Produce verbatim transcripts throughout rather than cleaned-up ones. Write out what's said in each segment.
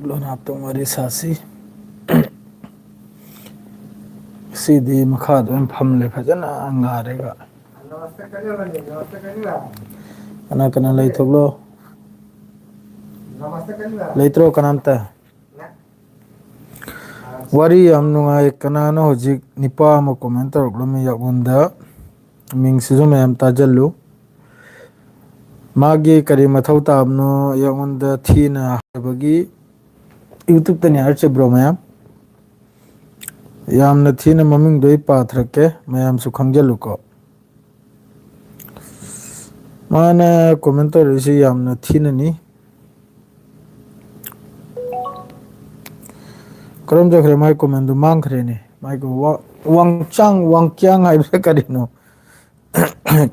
ꯂꯣꯟ ꯍꯥꯞꯇꯨꯡ ꯋꯥꯔꯤ ꯁꯥꯁꯤ꯫ ꯁꯤꯗꯤ ꯃꯈꯥꯗ ꯑꯣꯏꯅ ꯐꯝꯂꯦ, ꯐꯖꯅ ꯉꯥꯔꯦꯒ꯫ ꯀꯅꯥ ꯀꯅꯥ ꯂꯩꯊꯣꯛꯂꯣ? ꯂꯩꯇ꯭ꯔꯣ ꯀꯅꯥꯝꯇ? ꯋꯥꯔꯤ ꯌꯥꯝ ꯅꯨꯡꯉꯥꯏ꯫ ꯀꯅꯥꯅꯣ ꯍꯧꯖꯤꯛ ꯅꯤꯄꯥ ꯑꯃ comment ꯇꯧꯔꯛꯂꯝꯃꯤ ꯌꯥꯉꯣꯟꯗ? ꯃꯤꯡꯁꯤꯁꯨ ꯃꯌꯥꯝ ꯇꯥꯖꯜꯂꯨ꯫ ꯃꯥꯒꯤ ꯀꯔꯤ ꯃꯊꯧ ꯇꯥꯕꯅꯣ ꯑꯩꯉꯣꯟꯗ ꯊꯤꯅ ꯍꯥꯏꯕꯒꯤ? YouTube-ꯇꯅꯤ ꯍꯥꯏꯔꯁꯦ bro ꯃꯌꯥꯝ꯫ ꯌꯥꯝꯅ ꯊꯤꯅ ꯃꯃꯤꯡꯗꯣ ꯑꯩ ꯄꯥꯊꯔꯛꯀꯦ, ꯃꯌꯥꯝꯁꯨ ꯈꯪꯖꯜꯂꯨꯀꯣ꯫ ꯃꯥꯅ comment ꯇꯧꯔꯛꯏꯁꯤ ꯌꯥꯝꯅ ꯊꯤꯅꯅꯤ꯫ ꯀꯔꯝ ꯆꯠꯈ꯭ꯔꯦ ꯃꯥꯏ comment-ꯗꯨ? ꯃꯥꯡꯈ꯭ꯔꯦꯅꯦ꯫ ꯃꯥꯏ ꯀꯣ-, ꯋꯥ-, ꯋꯥꯡꯆꯥꯡ, ꯋꯥꯡꯀ꯭ꯌꯥꯡ ꯍꯥꯏꯕ꯭ꯔꯥ ꯀꯔꯤꯅꯣ?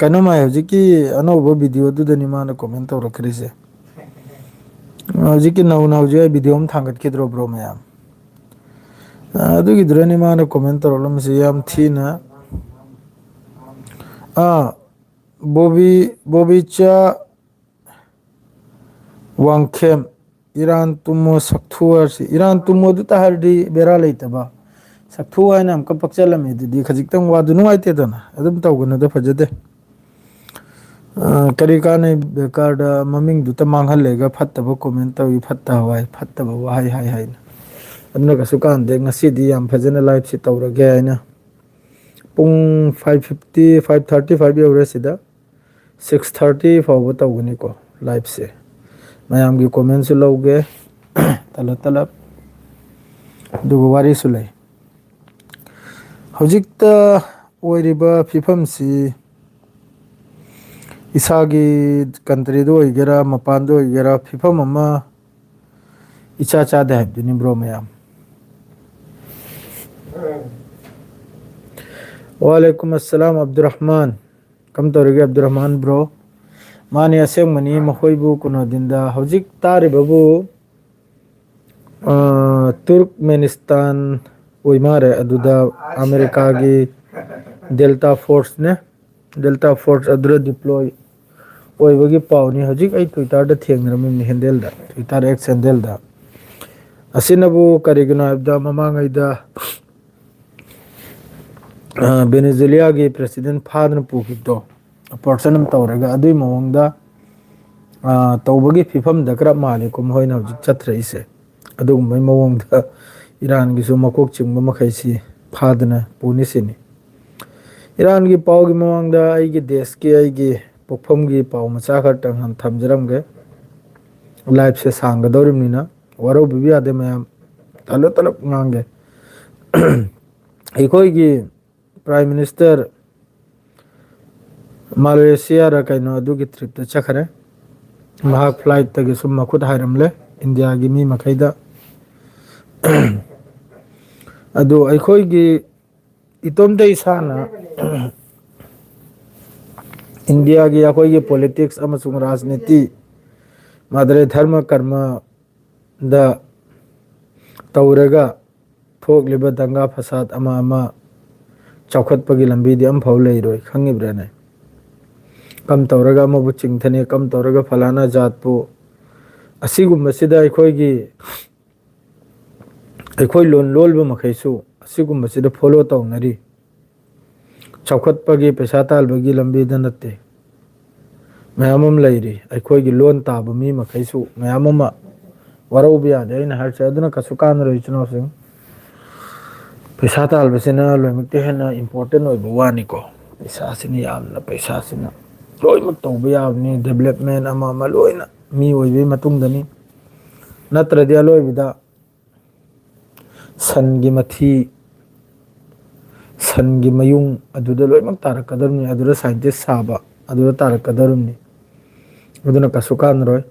ꯀꯩꯅꯣ, ꯃꯥꯏ ꯍꯧꯖꯤꯛꯀꯤ ꯑꯅꯧꯕ video-ꯗꯨꯗꯅꯤ ꯃꯥꯅ comment ꯇꯧꯔꯛꯈ꯭ꯔꯤꯁꯦ꯫ ꯍꯧꯖꯤꯛꯀꯤ ꯅꯧꯅ ꯍꯧꯖꯤꯛ ꯑꯩ video ꯑꯃ ꯊꯥꯡꯒꯠꯈꯤꯗ꯭ꯔꯣ bro ꯃꯌꯥꯝ? ꯑ, ꯑꯗꯨꯒꯤꯗꯨꯗꯅꯤ ꯃꯥꯅ comment ꯇꯧꯔꯛꯂꯝꯃꯤꯁꯦ ꯌꯥꯝ ꯊꯤꯅ꯫ ꯑꯥ, ꯕꯣꯕꯤ, ꯕꯣꯕꯤꯆꯥ ꯋꯥꯡꯈꯦꯝ, "ꯏꯔꯥꯟ ꯇꯨꯝꯃꯣ ꯁꯛꯊꯨ" ꯍꯥꯏꯔꯁꯤ꯫ ꯏꯔꯥꯟ ꯇꯨꯝꯃꯣꯗꯨꯇ ꯍꯥꯏꯔꯗꯤ ꯕꯦꯔꯥ ꯂꯩꯇꯕ꯫ ꯁꯛꯊꯨ ꯍꯥꯏꯅ ꯑꯃꯨꯛꯀ ꯄꯛꯆꯜꯂꯝꯃꯦ ꯑꯗꯨꯗꯤ ꯈꯖꯤꯛꯇꯪ ꯋꯥꯗꯨ ꯅꯨꯡꯉꯥꯏꯇꯦꯗꯅ꯫ ꯑꯗꯨꯝ ꯇꯧꯒꯅꯨꯗ, ꯐꯖꯗꯦ꯫ ꯑ, ꯀꯔꯤ ꯀꯥꯟꯅꯩ ꯕꯦꯀꯥꯔꯗ ꯃꯃꯤꯡꯗꯨꯇ ꯃꯥꯡꯍꯜꯂꯦꯒ ꯐꯠꯇꯕ comment ꯇꯧꯏ, ꯐꯠꯇ ꯍꯋꯥꯏ, ꯐꯠꯇꯕ ꯋꯥꯍꯩ ꯍꯥꯏ ꯍꯥꯏꯅ꯫ ꯑꯗꯨꯅ ꯀꯩꯁꯨ ꯀꯥꯟꯗꯦ, ꯉꯁꯤꯗꯤ ꯌꯥꯝ ꯐꯖꯅ live-ꯁꯤ ꯇꯧꯔꯒꯦ ꯍꯥꯏꯅ꯫ ꯄꯨꯡ five fifty, five thirty-five ꯌꯧꯔꯦ ꯁꯤꯗ꯫ Six thirty ꯐꯥꯎꯕ ꯇꯧꯒꯅꯤꯀꯣ live-ꯁꯦ꯫ ꯃꯌꯥꯝꯒꯤ comment-ꯁꯨ ꯂꯧꯒꯦ ꯇꯂꯞ ꯇꯂꯞ꯫ ꯑꯗꯨꯒ ꯋꯥꯔꯤꯁꯨ ꯂꯩ꯫ ꯍꯧꯖꯤꯛꯇ ꯑꯣꯏꯔꯤꯕ ꯐꯤꯕꯝꯁꯤ ꯏꯁꯥꯒꯤ country-ꯗ ꯑꯣꯏꯒꯦꯔꯥ, ꯃꯄꯥꯟꯗ ꯑꯣꯏꯒꯦꯔꯥ, ꯐꯤꯕꯝ ꯑꯃ ꯏꯆꯥ ꯆꯥꯗꯦ ꯍꯥꯏꯕꯗꯨꯅꯤ bro ꯃꯌꯥꯝ꯫ ꯋꯥꯂꯩꯀꯨꯝ ꯑꯁꯂꯥꯝ ꯑꯕꯗꯨꯔꯍꯃꯥꯟ꯫ ꯀꯝ ꯇꯧꯔꯤꯒꯦ ꯑꯕꯗꯨꯔꯍꯃꯥꯟ bro? ꯃꯥꯅꯤ, ꯑꯁꯦꯡꯕꯅꯤ, ꯃꯈꯣꯏꯕꯨ ꯀꯨꯅꯣꯗꯤꯟꯗ ꯍꯧꯖꯤꯛ ꯇꯥꯔꯤꯕꯕꯨ, ꯑ, ꯇꯨꯔꯛꯃꯦꯅꯤꯁꯇꯥꯟ ꯑꯣꯏ ꯃꯥꯜꯂꯦ꯫ ꯑꯗꯨꯗ ꯑꯃꯦꯔꯤꯀꯥꯒꯤ Delta Force-ꯅꯦ, Delta Force ꯑꯗꯨꯗ deploy ꯑꯣꯏꯕꯒꯤ ꯄꯥꯎꯅꯤ꯫ ꯍꯧꯖꯤꯛ ꯑꯩ Twitter-ꯗ ꯊꯦꯡꯅꯔꯝꯃꯤꯕꯅꯤ, handle-ꯗ, Twitter X handle-ꯗ꯫ ꯑꯁꯤꯅꯕꯨ ꯀꯔꯤꯒꯤꯅꯣ ꯍꯥꯏꯕꯗ, ꯃꯃꯥꯡꯉꯩꯗ, ꯑ, ꯚꯦꯅꯦꯖꯨꯂꯤꯌꯥꯒꯤ president ꯐꯥꯗꯨꯅ ꯄꯨꯈꯤꯕꯗꯣ, operation ꯑꯃ ꯇꯧꯔꯒ, ꯑꯗꯨꯒꯤ ꯃꯑꯣꯡꯗ, ꯑ, ꯇꯧꯕꯒꯤ ꯐꯤꯕꯝꯗ ꯈꯔ ꯃꯥꯜꯂꯤꯀꯣ ꯃꯈꯣꯏꯅ ꯍꯧꯖꯤꯛ ꯆꯠꯊꯔꯛꯏꯁꯦ꯫ ꯑꯗꯨꯒꯨꯝꯕꯒꯤ ꯃꯑꯣꯡꯗ ꯏꯔꯥꯟꯒꯤꯁꯨ ꯃꯀꯣꯛ ꯆꯤꯡꯕ ꯃꯈꯩꯁꯤ ꯐꯥꯗꯨꯅ ꯄꯨꯅꯤ ꯁꯤꯅꯤ꯫ ꯏꯔꯥꯟꯒꯤ ꯄꯥꯎꯒꯤ ꯃꯃꯥꯡꯗ ꯑꯩꯒꯤ ꯗꯦꯁꯀꯤ, ꯑꯩꯒꯤ ꯄꯣꯛꯐꯝꯒꯤ ꯄꯥꯎ ꯃꯆꯥ ꯈꯔꯇꯪ ꯍꯥꯟꯅ ꯊꯝꯖꯔꯝꯒꯦ꯫ Liveꯁꯦ ꯁꯥꯡꯒꯗꯧꯔꯤꯕꯅꯤꯅ ꯋꯥꯔꯧꯕꯤꯕ ꯌꯥꯗꯦ ꯃꯌꯥꯝ, ꯇꯂꯞ ꯇꯂꯞ ꯉꯥꯡꯒꯦ꯫ ꯑꯩꯈꯣꯏꯒꯤ Prime Minister ꯃꯥꯂꯦꯁꯤꯌꯥꯔ ꯀꯩꯅꯣ ꯑꯗꯨꯒꯤ tripꯇ ꯆꯠꯈ꯭ꯔꯦ꯫ ꯃꯍꯥꯛ flightꯇꯒꯤ ꯁꯨꯝ ꯃꯈꯨꯠ ꯍꯥꯏꯔꯝꯂꯦ ꯏꯟꯗꯤꯌꯥꯒꯤ ꯃꯤ ꯃꯈꯩꯗ꯫ ꯑꯗꯨ ꯑꯩꯈꯣꯏꯒꯤ ꯏꯇꯣꯝꯇ ꯏꯁꯥꯅ ꯏꯟꯗꯤꯌꯥꯒꯤ ꯑꯩꯈꯣꯏꯒꯤ politics ꯑꯃꯁꯨꯡ ꯔꯥꯖꯅꯤꯇꯤ, ꯃꯥꯗꯔꯦ ꯙꯔꯃ ꯀꯔꯃꯗ ꯇꯧꯔꯒ ꯊꯣꯛꯂꯤꯕ ꯗꯪꯒꯥ ꯐꯁꯥꯗ ꯑꯃ ꯑꯃ ꯆꯥꯎꯈꯠꯄꯒꯤ ꯂꯝꯕꯤꯗꯤ ꯑꯃꯐꯥꯎ ꯂꯩꯔꯣꯏ, ꯈꯪꯉꯤꯕ꯭ꯔꯥꯅꯦ? ꯀꯝ ꯇꯧꯔꯒ ꯑꯃꯕꯨ ꯆꯤꯡꯊꯅꯤ, ꯀꯝ ꯇꯧꯔꯒ ꯐꯂꯥꯅ ꯖꯥꯠꯄꯨ, ꯑꯁꯤꯒꯨꯝꯕꯁꯤꯗ ꯑꯩꯈꯣꯏꯒꯤ, ꯑꯩꯈꯣꯏ ꯂꯣꯟ ꯂꯣꯜꯕ ꯃꯈꯩꯁꯨ ꯑꯁꯤꯒꯨꯝꯕꯁꯤꯗ follow ꯇꯧꯅꯔꯤ꯫ ꯆꯥꯎꯈꯠꯄꯒꯤ, ꯄꯩꯁꯥ ꯇꯥꯟꯕꯒꯤ ꯂꯝꯕꯤꯗ ꯅꯠꯇꯦ꯫ ꯃꯌꯥꯝ ꯑꯃ ꯂꯩꯔꯤ꯫ ꯑꯩꯈꯣꯏꯒꯤ ꯂꯣꯟ ꯇꯥꯕ ꯃꯤ ꯃꯈꯩꯁꯨ ꯃꯌꯥꯝ ꯑꯃ ꯋꯥꯔꯧꯕ ꯌꯥꯗꯦ ꯑꯩꯅ ꯍꯥꯏꯔꯤꯁꯦ꯫ ꯑꯗꯨꯅ ꯀꯩꯁꯨ ꯀꯥꯟꯅꯔꯣꯏ, ꯏꯆꯤꯟ ꯏꯅꯥꯎꯁꯤꯡ꯫ ꯄꯩꯁꯥ ꯇꯥꯟꯕꯁꯤꯅ ꯂꯣꯏꯅꯃꯛꯇ ꯍꯦꯟꯅ important ꯑꯣꯏꯕ ꯋꯥꯅꯤꯀꯣ꯫ ꯄꯩꯁꯥꯁꯤꯅ ꯌꯥꯝꯅ, ꯄꯩꯁꯥꯁꯤꯅ ꯂꯣꯏꯅꯃꯛ ꯇꯧꯕ ꯌꯥꯕꯅꯤ꯫ Development ꯑꯃ ꯑꯃ ꯂꯣꯏꯅ ꯃꯤ ꯑꯣꯏꯕꯒꯤ ꯃꯇꯨꯡꯗꯅꯤ꯫ ꯅꯠꯇ꯭ꯔꯗꯤ ꯑꯂꯣꯏꯕꯗ ꯁꯟꯒꯤ ꯃꯊꯤ, ꯁꯟꯒꯤ ꯃꯌꯨꯡ ꯑꯗꯨꯗ ꯂꯣꯏꯅꯃꯛ ꯇꯥꯔꯛꯀꯗꯕꯅꯤ꯫ ꯑꯗꯨꯗ scientist ꯁꯥꯕ ꯑꯗꯨꯗ ꯇꯥꯔꯛꯀꯗꯕꯅꯤ꯫ ꯑꯗꯨꯅ ꯀꯩꯁꯨ ꯀꯥꯟꯅꯔꯣꯏ꯫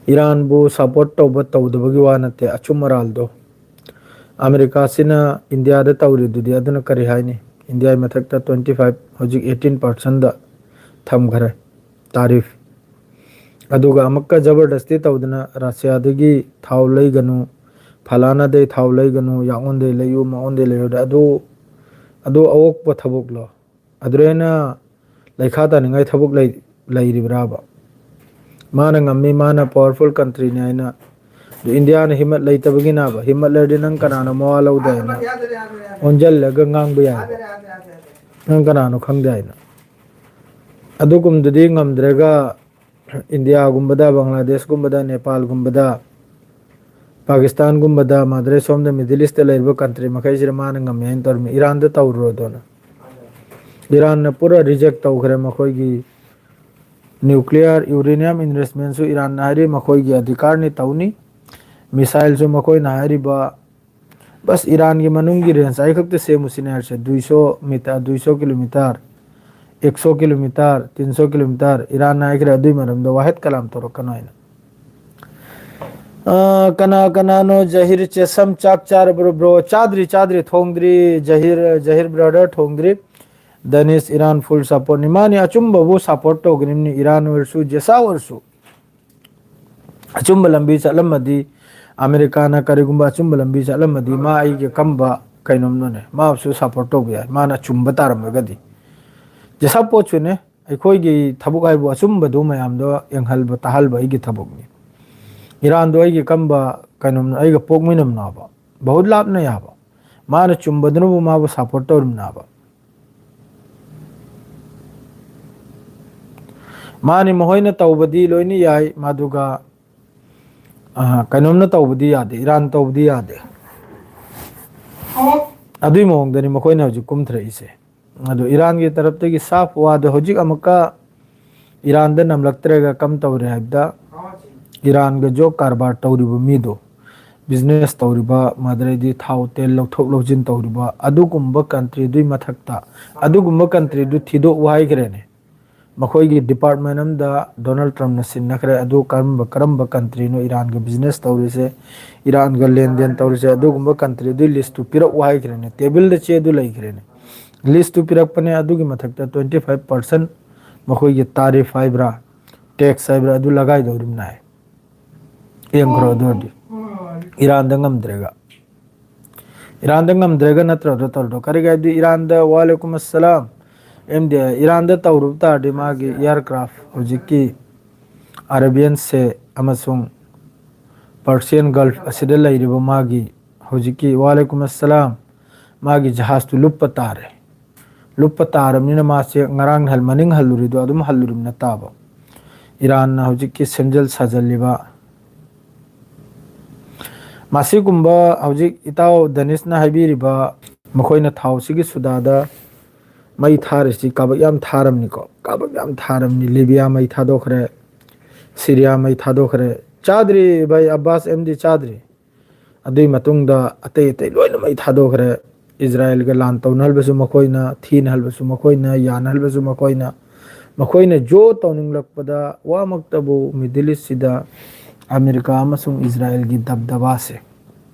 ꯏꯔꯥꯟꯕꯨ support ꯇꯧꯕ ꯇꯧꯗꯕꯒꯤ ꯋꯥ ꯅꯠꯇꯦ, ꯑꯆꯨꯝ ꯑꯔꯥꯜꯗꯣ꯫ ꯑꯃꯦꯔꯤꯀꯥꯁꯤꯅ ꯏꯟꯗꯤꯌꯥꯗ ꯇꯧꯔꯤꯗꯨꯗꯤ, ꯑꯗꯨꯅ ꯀꯔꯤ ꯍꯥꯏꯅꯤ? ꯏꯟꯗꯤꯌꯥꯒꯤ ꯃꯊꯛꯇ twenty five, ꯍꯧꯖꯤꯛ eighteen percentꯗ ꯊꯝꯈ꯭ꯔꯦ tariff꯫ ꯑꯗꯨꯒ ꯑꯃꯨꯛꯀ ꯖꯕꯔꯗꯁꯇꯤ ꯇꯧꯗꯅ ꯔꯁꯤꯌꯥꯗꯒꯤ ꯊꯥꯎ ꯂꯩꯒꯅꯨ, ꯐꯂꯥꯅꯗꯩ ꯊꯥꯎ ꯂꯩꯒꯅꯨ, ꯌꯥꯉꯣꯟꯗꯩ ꯂꯩꯌꯨ, ꯃꯉꯣꯟꯗꯩ ꯂꯩꯌꯨꯗ, ꯑꯗꯨ, ꯑꯗꯨ ꯑꯑꯣꯛꯄ ꯊꯕꯛꯂꯣ? ꯑꯗꯨꯗ ꯍꯦꯟꯅ ꯂꯩꯈꯥ ꯇꯥꯅꯤꯡꯉꯥꯏ ꯊꯕꯛ ꯂꯩ-, ꯂꯩꯔꯤꯕ꯭ꯔꯥꯕ? ꯃꯥꯅ ꯉꯝꯃꯤ, ꯃꯥꯅ powerful countryꯅꯤ ꯍꯥꯏꯅ ꯑꯗꯨ ꯏꯟꯗꯤꯌꯥꯅ ꯍꯤꯝꯃꯠ ꯂꯩꯇꯕꯒꯤꯅꯕ, ꯍꯤꯝꯃꯠ ꯂꯩꯔꯗꯤ ꯅꯪ ꯀꯅꯥꯅꯣ ꯃꯋꯥ ꯂꯧꯗꯦ ꯍꯥꯏꯅ ꯑꯣꯟꯁꯤꯜꯂꯒ ꯉꯥꯡꯕ ꯌꯥꯏꯕ꯫ ꯅꯪ ꯀꯅꯥꯅꯣ ꯈꯪꯗꯦ ꯍꯥꯏꯅ꯫ ꯑꯗꯨꯒꯨꯝꯕꯗꯨꯗꯤ ꯉꯝꯗ꯭ꯔꯒ ꯏꯟꯗꯤꯌꯥꯒꯨꯝꯕꯗ, ꯕꯪꯒ꯭ꯂꯥꯗꯦꯁꯀꯨꯝꯕꯗ, ꯅꯦꯄꯥꯜꯒꯨꯝꯕꯗ, ꯄꯥꯀꯤꯁꯇꯥꯟꯒꯨꯝꯕꯗ, ꯃꯥꯗꯔꯦ ꯁꯣꯝꯗ ꯃꯤꯗꯜ ꯏꯁꯇ ꯂꯩꯔꯤꯕ ꯀꯟꯇ꯭ꯔꯤ ꯃꯈꯩꯁꯤꯗ ꯃꯥꯅ ꯉꯝꯃꯦ ꯍꯥꯏꯅ ꯇꯧꯔꯝꯃꯤ꯫ ꯏꯔꯥꯟꯗ ꯇꯧꯔꯨꯔꯣꯗꯣꯅ꯫ ꯏꯔꯥꯟꯅ ꯄꯨꯔꯥ ꯔꯤꯖꯦꯛ ꯇꯧꯈ꯭ꯔꯦ ꯃꯈꯣꯏꯒꯤ ꯅ꯭ꯌꯨꯀ꯭ꯂꯤꯌꯔ ꯌꯨꯔꯦꯅꯤꯌꯝ ꯏꯟꯚꯦꯁꯃꯦꯟꯁꯨ ꯏꯔꯥꯟꯅ ꯍꯥꯏꯔꯤ ꯃꯈꯣꯏꯒꯤ ꯑꯙꯤꯀꯥꯔꯅꯤ, ꯇꯧꯅꯤ꯫ ꯃꯤꯁꯥꯏꯜꯁꯨ ꯃꯈꯣꯏꯅ ꯍꯥꯏꯔꯤꯕ, ꯕꯁ ꯏꯔꯥꯟꯒꯤ ꯃꯅꯨꯡꯒꯤ ꯔꯦꯟꯖ ꯑꯩ ꯈꯛꯇ ꯁꯦꯝꯃꯨ ꯁꯤꯅꯦ ꯍꯥꯏꯔꯤꯁꯦ, ꯗꯨꯏꯁꯣ ꯃꯤꯇꯔ, ꯗꯨꯏꯁꯣ ꯀꯤꯂꯣꯃꯤꯇꯔ, ꯑꯦꯛꯁꯣ ꯀꯤꯂꯣꯃꯤꯇꯔ, ꯇꯤꯟꯁꯣ ꯀꯤꯂꯣꯃꯤꯇꯔ, ꯏꯔꯥꯟꯅ ꯍꯥꯏꯈ꯭ꯔꯦ ꯑꯗꯨꯏ ꯃꯔꯝꯗ ꯋꯥꯍꯦꯠ ꯀꯂꯥꯝ ꯇꯧꯔꯛꯀꯅꯣ ꯍꯥꯏꯅ꯫ ꯑ, ꯀꯅꯥ ꯀꯅꯥꯅꯣ? ꯖꯍꯤꯔ ꯆꯦꯁꯝ, ꯆꯥꯛ ꯆꯥꯔꯕ꯭ꯔꯣ ꯕ꯭ꯔꯣ? ꯆꯥꯗ꯭ꯔꯤ, ꯆꯥꯗ꯭ꯔꯤ, ꯊꯣꯡꯗ꯭ꯔꯤ꯫ ꯖꯍꯤꯔ, ꯖꯍꯤꯔ ꯕ꯭ꯔꯗꯔ ꯊꯣꯡꯗ꯭ꯔꯤ꯫ ꯗꯅꯤꯁ, ꯏꯔꯥꯟ ꯐꯨꯜ ꯁꯄꯣꯔꯠꯅꯤ꯫ ꯃꯥꯅꯤ, ꯑꯆꯨꯝꯕꯕꯨ ꯁꯄꯣꯔꯠ ꯇꯧꯒꯅꯤꯕꯅꯤ, ꯏꯔꯥꯟ ꯑꯣꯏꯔꯁꯨ, ꯖꯦꯁꯥ ꯑꯣꯏꯔꯁꯨ꯫ ꯑꯆꯨꯝꯕ ꯂꯝꯕꯤ ꯆꯠꯂꯝꯃꯗꯤ, ꯑꯃꯦꯔꯤꯀꯥꯅ ꯀꯔꯤꯒꯨꯝꯕ ꯑꯆꯨꯝꯕ ꯂꯝꯕꯤ ꯆꯠꯂꯝꯃꯗꯤ, ꯃꯥ ꯑꯩꯒꯤ ꯀꯝꯕ ꯀꯩꯅꯣꯝꯅꯣꯅꯦ, ꯃꯥꯕꯨꯁꯨ ꯁꯄꯣꯔꯠ ꯇꯧꯕ ꯌꯥꯏ, ꯃꯥꯅ ꯑꯆꯨꯝꯕ ꯇꯥꯔꯝꯃꯒꯗꯤ꯫ ꯖꯦꯁꯥ ꯄꯣꯠꯁꯨꯅꯦ, ꯑꯩꯈꯣꯏꯒꯤ ꯊꯕꯛ ꯍꯥꯏꯕꯨ ꯑꯆꯨꯝꯕꯗꯨ ꯃꯌꯥꯝꯗꯣ ꯌꯦꯡꯍꯜꯕ, ꯇꯥꯍꯜꯕ ꯑꯩꯒꯤ ꯊꯕꯛꯅꯤ꯫ ꯏꯔꯥꯟꯗꯣ ꯑꯩꯒꯤ ꯀꯝꯕ ꯀꯩꯅꯣꯝꯅꯣ, ꯑꯩꯒ ꯄꯣꯛꯃꯤꯟꯅꯕꯅꯣꯕ, ꯕꯍꯨꯠ ꯂꯥꯞꯅꯩ ꯍꯥꯏꯕ꯫ ꯃꯥꯅ ꯆꯨꯝꯕꯗꯨꯅꯕꯨ ꯃꯥꯕꯨ ꯁꯄꯣꯔꯠ ꯇꯧꯔꯤꯕꯅꯦꯕ꯫ ꯃꯥꯅꯤ, ꯃꯈꯣꯏꯅ ꯇꯧꯕꯗꯤ ꯂꯣꯏꯅ ꯌꯥꯏ, ꯃꯗꯨꯒ, ꯑ, ꯀꯩꯅꯣꯝꯅ ꯇꯧꯕꯗꯤ ꯌꯥꯗꯦ, ꯏꯔꯥꯟ ꯇꯧꯕꯗꯤ ꯌꯥꯗꯦ꯫ ꯑꯗꯨꯏ ꯃꯑꯣꯡꯗꯅꯤ ꯃꯈꯣꯏꯅ ꯍꯧꯖꯤꯛ ꯀꯨꯝꯊꯔꯛꯏꯁꯦ꯫ ꯑꯗꯨ ꯏꯔꯥꯟꯒꯤ ꯇꯔꯞꯇꯒꯤ ꯁꯥꯐ ꯋꯥꯗꯣ ꯍꯧꯖꯤꯛ ꯑꯃꯨꯛꯀ ꯏꯔꯥꯟꯗ ꯅꯝꯂꯛꯇ꯭ꯔꯒ ꯀꯝ ꯇꯧꯔꯦ ꯍꯥꯏꯕꯗ, ꯏꯔꯥꯟꯒ ꯖꯣꯕ ꯀꯔꯕꯥꯔ ꯇꯧꯔꯤꯕ ꯃꯤꯗꯣ, ꯕꯤꯖꯤꯅꯦꯁ ꯇꯧꯔꯤꯕ, ꯃꯗꯨꯗꯩꯗꯤ ꯊꯥꯎ ꯇꯦꯜ ꯂꯧꯊꯣꯛ ꯂꯧꯁꯤꯟ ꯇꯧꯔꯤꯕ, ꯑꯗꯨꯒꯨꯝꯕ ꯀꯟꯇ꯭ꯔꯤꯗꯨꯒꯤ ꯃꯊꯛꯇ ꯑꯗꯨꯒꯨꯝꯕ ꯀꯟꯇ꯭ꯔꯤꯗꯨ ꯊꯤꯗꯣꯛꯎ ꯍꯥꯏꯈ꯭ꯔꯦꯅꯦ꯫ ꯃꯈꯣꯏꯒꯤ ꯗꯤꯄꯥꯔꯠꯃꯦꯟ ꯑꯃꯗ ꯗꯣꯅꯥꯜꯗ ꯇ꯭ꯔꯝꯞꯅ ꯁꯤꯟꯅꯈ꯭ꯔꯦ꯫ ꯑꯗꯨ ꯀꯔꯝꯕ, ꯀꯔꯝꯕ ꯀꯟꯇ꯭ꯔꯤꯅꯣ ꯏꯔꯥꯟꯒ ꯕꯤꯖꯤꯅꯦꯁ ꯇꯧꯔꯤꯁꯦ, ꯏꯔꯥꯟꯒ ꯂꯦꯟꯗꯦꯟ ꯇꯧꯔꯤꯁꯦ, ꯑꯗꯨꯒꯨꯝꯕ ꯀꯟꯇ꯭ꯔꯤꯗꯨꯒꯤ ꯂꯤꯁꯇꯨ ꯄꯤꯔꯛꯎ ꯍꯥꯏꯈ꯭ꯔꯦꯅꯦ꯫ ꯇꯦꯕꯜꯗ ꯆꯦꯗꯨ ꯂꯩꯈ꯭ꯔꯦꯅꯦ꯫ ꯂꯤꯁꯇꯨ ꯄꯤꯔꯛꯄꯅꯦ꯫ ꯑꯗꯨꯒꯤ ꯃꯊꯛꯇ twenty five percent ꯃꯈꯣꯏꯒꯤ ꯇꯥꯔꯤꯐ ꯍꯥꯏꯕ꯭ꯔꯥ, ꯇꯦꯛꯁ ꯍꯥꯏꯕ꯭ꯔꯥ, ꯑꯗꯨ ꯂꯒꯥꯏꯗꯧꯔꯤꯕꯅꯦ ꯍꯥꯏ꯫ ꯌꯦꯡꯈ꯭ꯔꯣ ꯑꯗꯨ ꯑꯣꯏꯔꯗꯤ꯫ ꯏꯔꯥꯟꯗ ꯉꯝꯗ꯭ꯔꯦꯒ꯫ ꯏꯔꯥꯟꯗ ꯉꯝꯗ꯭ꯔꯦꯒ ꯅꯠꯇ꯭ꯔꯣ ꯑꯗꯨ ꯇꯧꯔꯤꯗꯣ? ꯀꯔꯤꯒꯤ ꯍꯥꯏꯕꯗꯤ ꯏꯔꯥꯟꯗ, ꯋꯥꯂꯦꯀꯨꯝ ꯑꯁꯂꯥꯝ, ꯑꯦꯝ ꯗꯤ, ꯏꯔꯥꯟꯗ ꯇꯧꯔꯨꯕ ꯇꯥꯔꯗꯤ ꯃꯥꯒꯤ ꯏꯌꯥꯔꯀ꯭ꯔꯥꯐ ꯍꯧꯖꯤꯛꯀꯤ ꯑꯔꯥꯕꯤꯌꯟꯁꯦ ꯑꯃꯁꯨꯡ Persian Gulf ꯑꯁꯤꯗ ꯂꯩꯔꯤꯕ ꯃꯥꯒꯤ ꯍꯧꯖꯤꯛꯀꯤ, ꯋꯥꯂꯩꯀꯨꯝ ꯑꯁꯂꯥꯝ, ꯃꯥꯒꯤ ꯖꯍꯥꯖꯇꯨ ꯂꯨꯞꯄ ꯇꯥꯔꯦ꯫ ꯂꯨꯞꯄ ꯇꯥꯔꯕꯅꯤꯅ ꯃꯥꯁꯦ ꯉꯔꯥꯡ ꯍꯜ-, ꯃꯅꯤꯡ ꯍꯜꯂꯨꯔꯤꯗꯣ ꯑꯗꯨꯝ ꯍꯜꯂꯨꯔꯤꯕꯅ ꯇꯥꯕ꯫ ꯏꯔꯥꯟꯅ ꯍꯧꯖꯤꯛꯀꯤ ꯁꯦꯝꯖꯤꯜ ꯁꯥꯖꯤꯜꯂꯤꯕ ꯃꯁꯤꯒꯨꯝꯕ, ꯍꯧꯖꯤꯛ ꯏꯇꯥꯎ ꯗꯅꯤꯁꯅ ꯍꯥꯏꯕꯤꯔꯤꯕ, ꯃꯈꯣꯏꯅ ꯊꯥꯎꯁꯤꯒꯤ ꯁꯨꯗꯥꯗ ꯃꯩ ꯊꯥꯔꯤꯁꯤ ꯀꯥꯕꯛ ꯌꯥꯝ ꯊꯥꯔꯝꯅꯤꯀꯣ, ꯀꯥꯕꯛ ꯌꯥꯝ ꯊꯥꯔꯝꯅꯤ꯫ ꯂꯤꯕꯤꯌꯥ ꯃꯩ ꯊꯥꯗꯣꯛꯈ꯭ꯔꯦ, ꯁꯤꯔꯤꯌꯥ ꯃꯩ ꯊꯥꯗꯣꯛꯈ꯭ꯔꯦ, ꯆꯥꯗ꯭ꯔꯤ ꯚꯥꯏ, ꯑꯕꯥꯁ ꯑꯦꯝꯗꯤ ꯆꯥꯗ꯭ꯔꯤ꯫ ꯑꯗꯨꯒꯤ ꯃꯇꯨꯡꯗ ꯑꯇꯩ ꯑꯇꯩ ꯂꯣꯏꯅ ꯃꯩ ꯊꯥꯗꯣꯛꯈ꯭ꯔꯦ꯫ ꯏꯖꯔꯥꯌꯦꯜꯒ ꯂꯥꯟ ꯇꯧꯅꯍꯜꯕꯁꯨ ꯃꯈꯣꯏꯅ, ꯊꯤꯅꯍꯜꯕꯁꯨ ꯃꯈꯣꯏꯅ, ꯌꯥꯅꯍꯜꯕꯁꯨ ꯃꯈꯣꯏꯅ꯫ ꯃꯈꯣꯏꯅ ꯖꯣ ꯇꯧꯅꯤꯡꯂꯛꯄꯗ ꯋꯥꯃꯛꯇꯕꯨ ꯃꯤꯗꯜ ꯏꯁꯁꯤꯗ ꯑꯃꯦꯔꯤꯀꯥ ꯑꯃꯁꯨꯡ ꯏꯖꯔꯥꯌꯦꯜꯒꯤ ꯗꯕꯗꯕꯥꯁꯦ,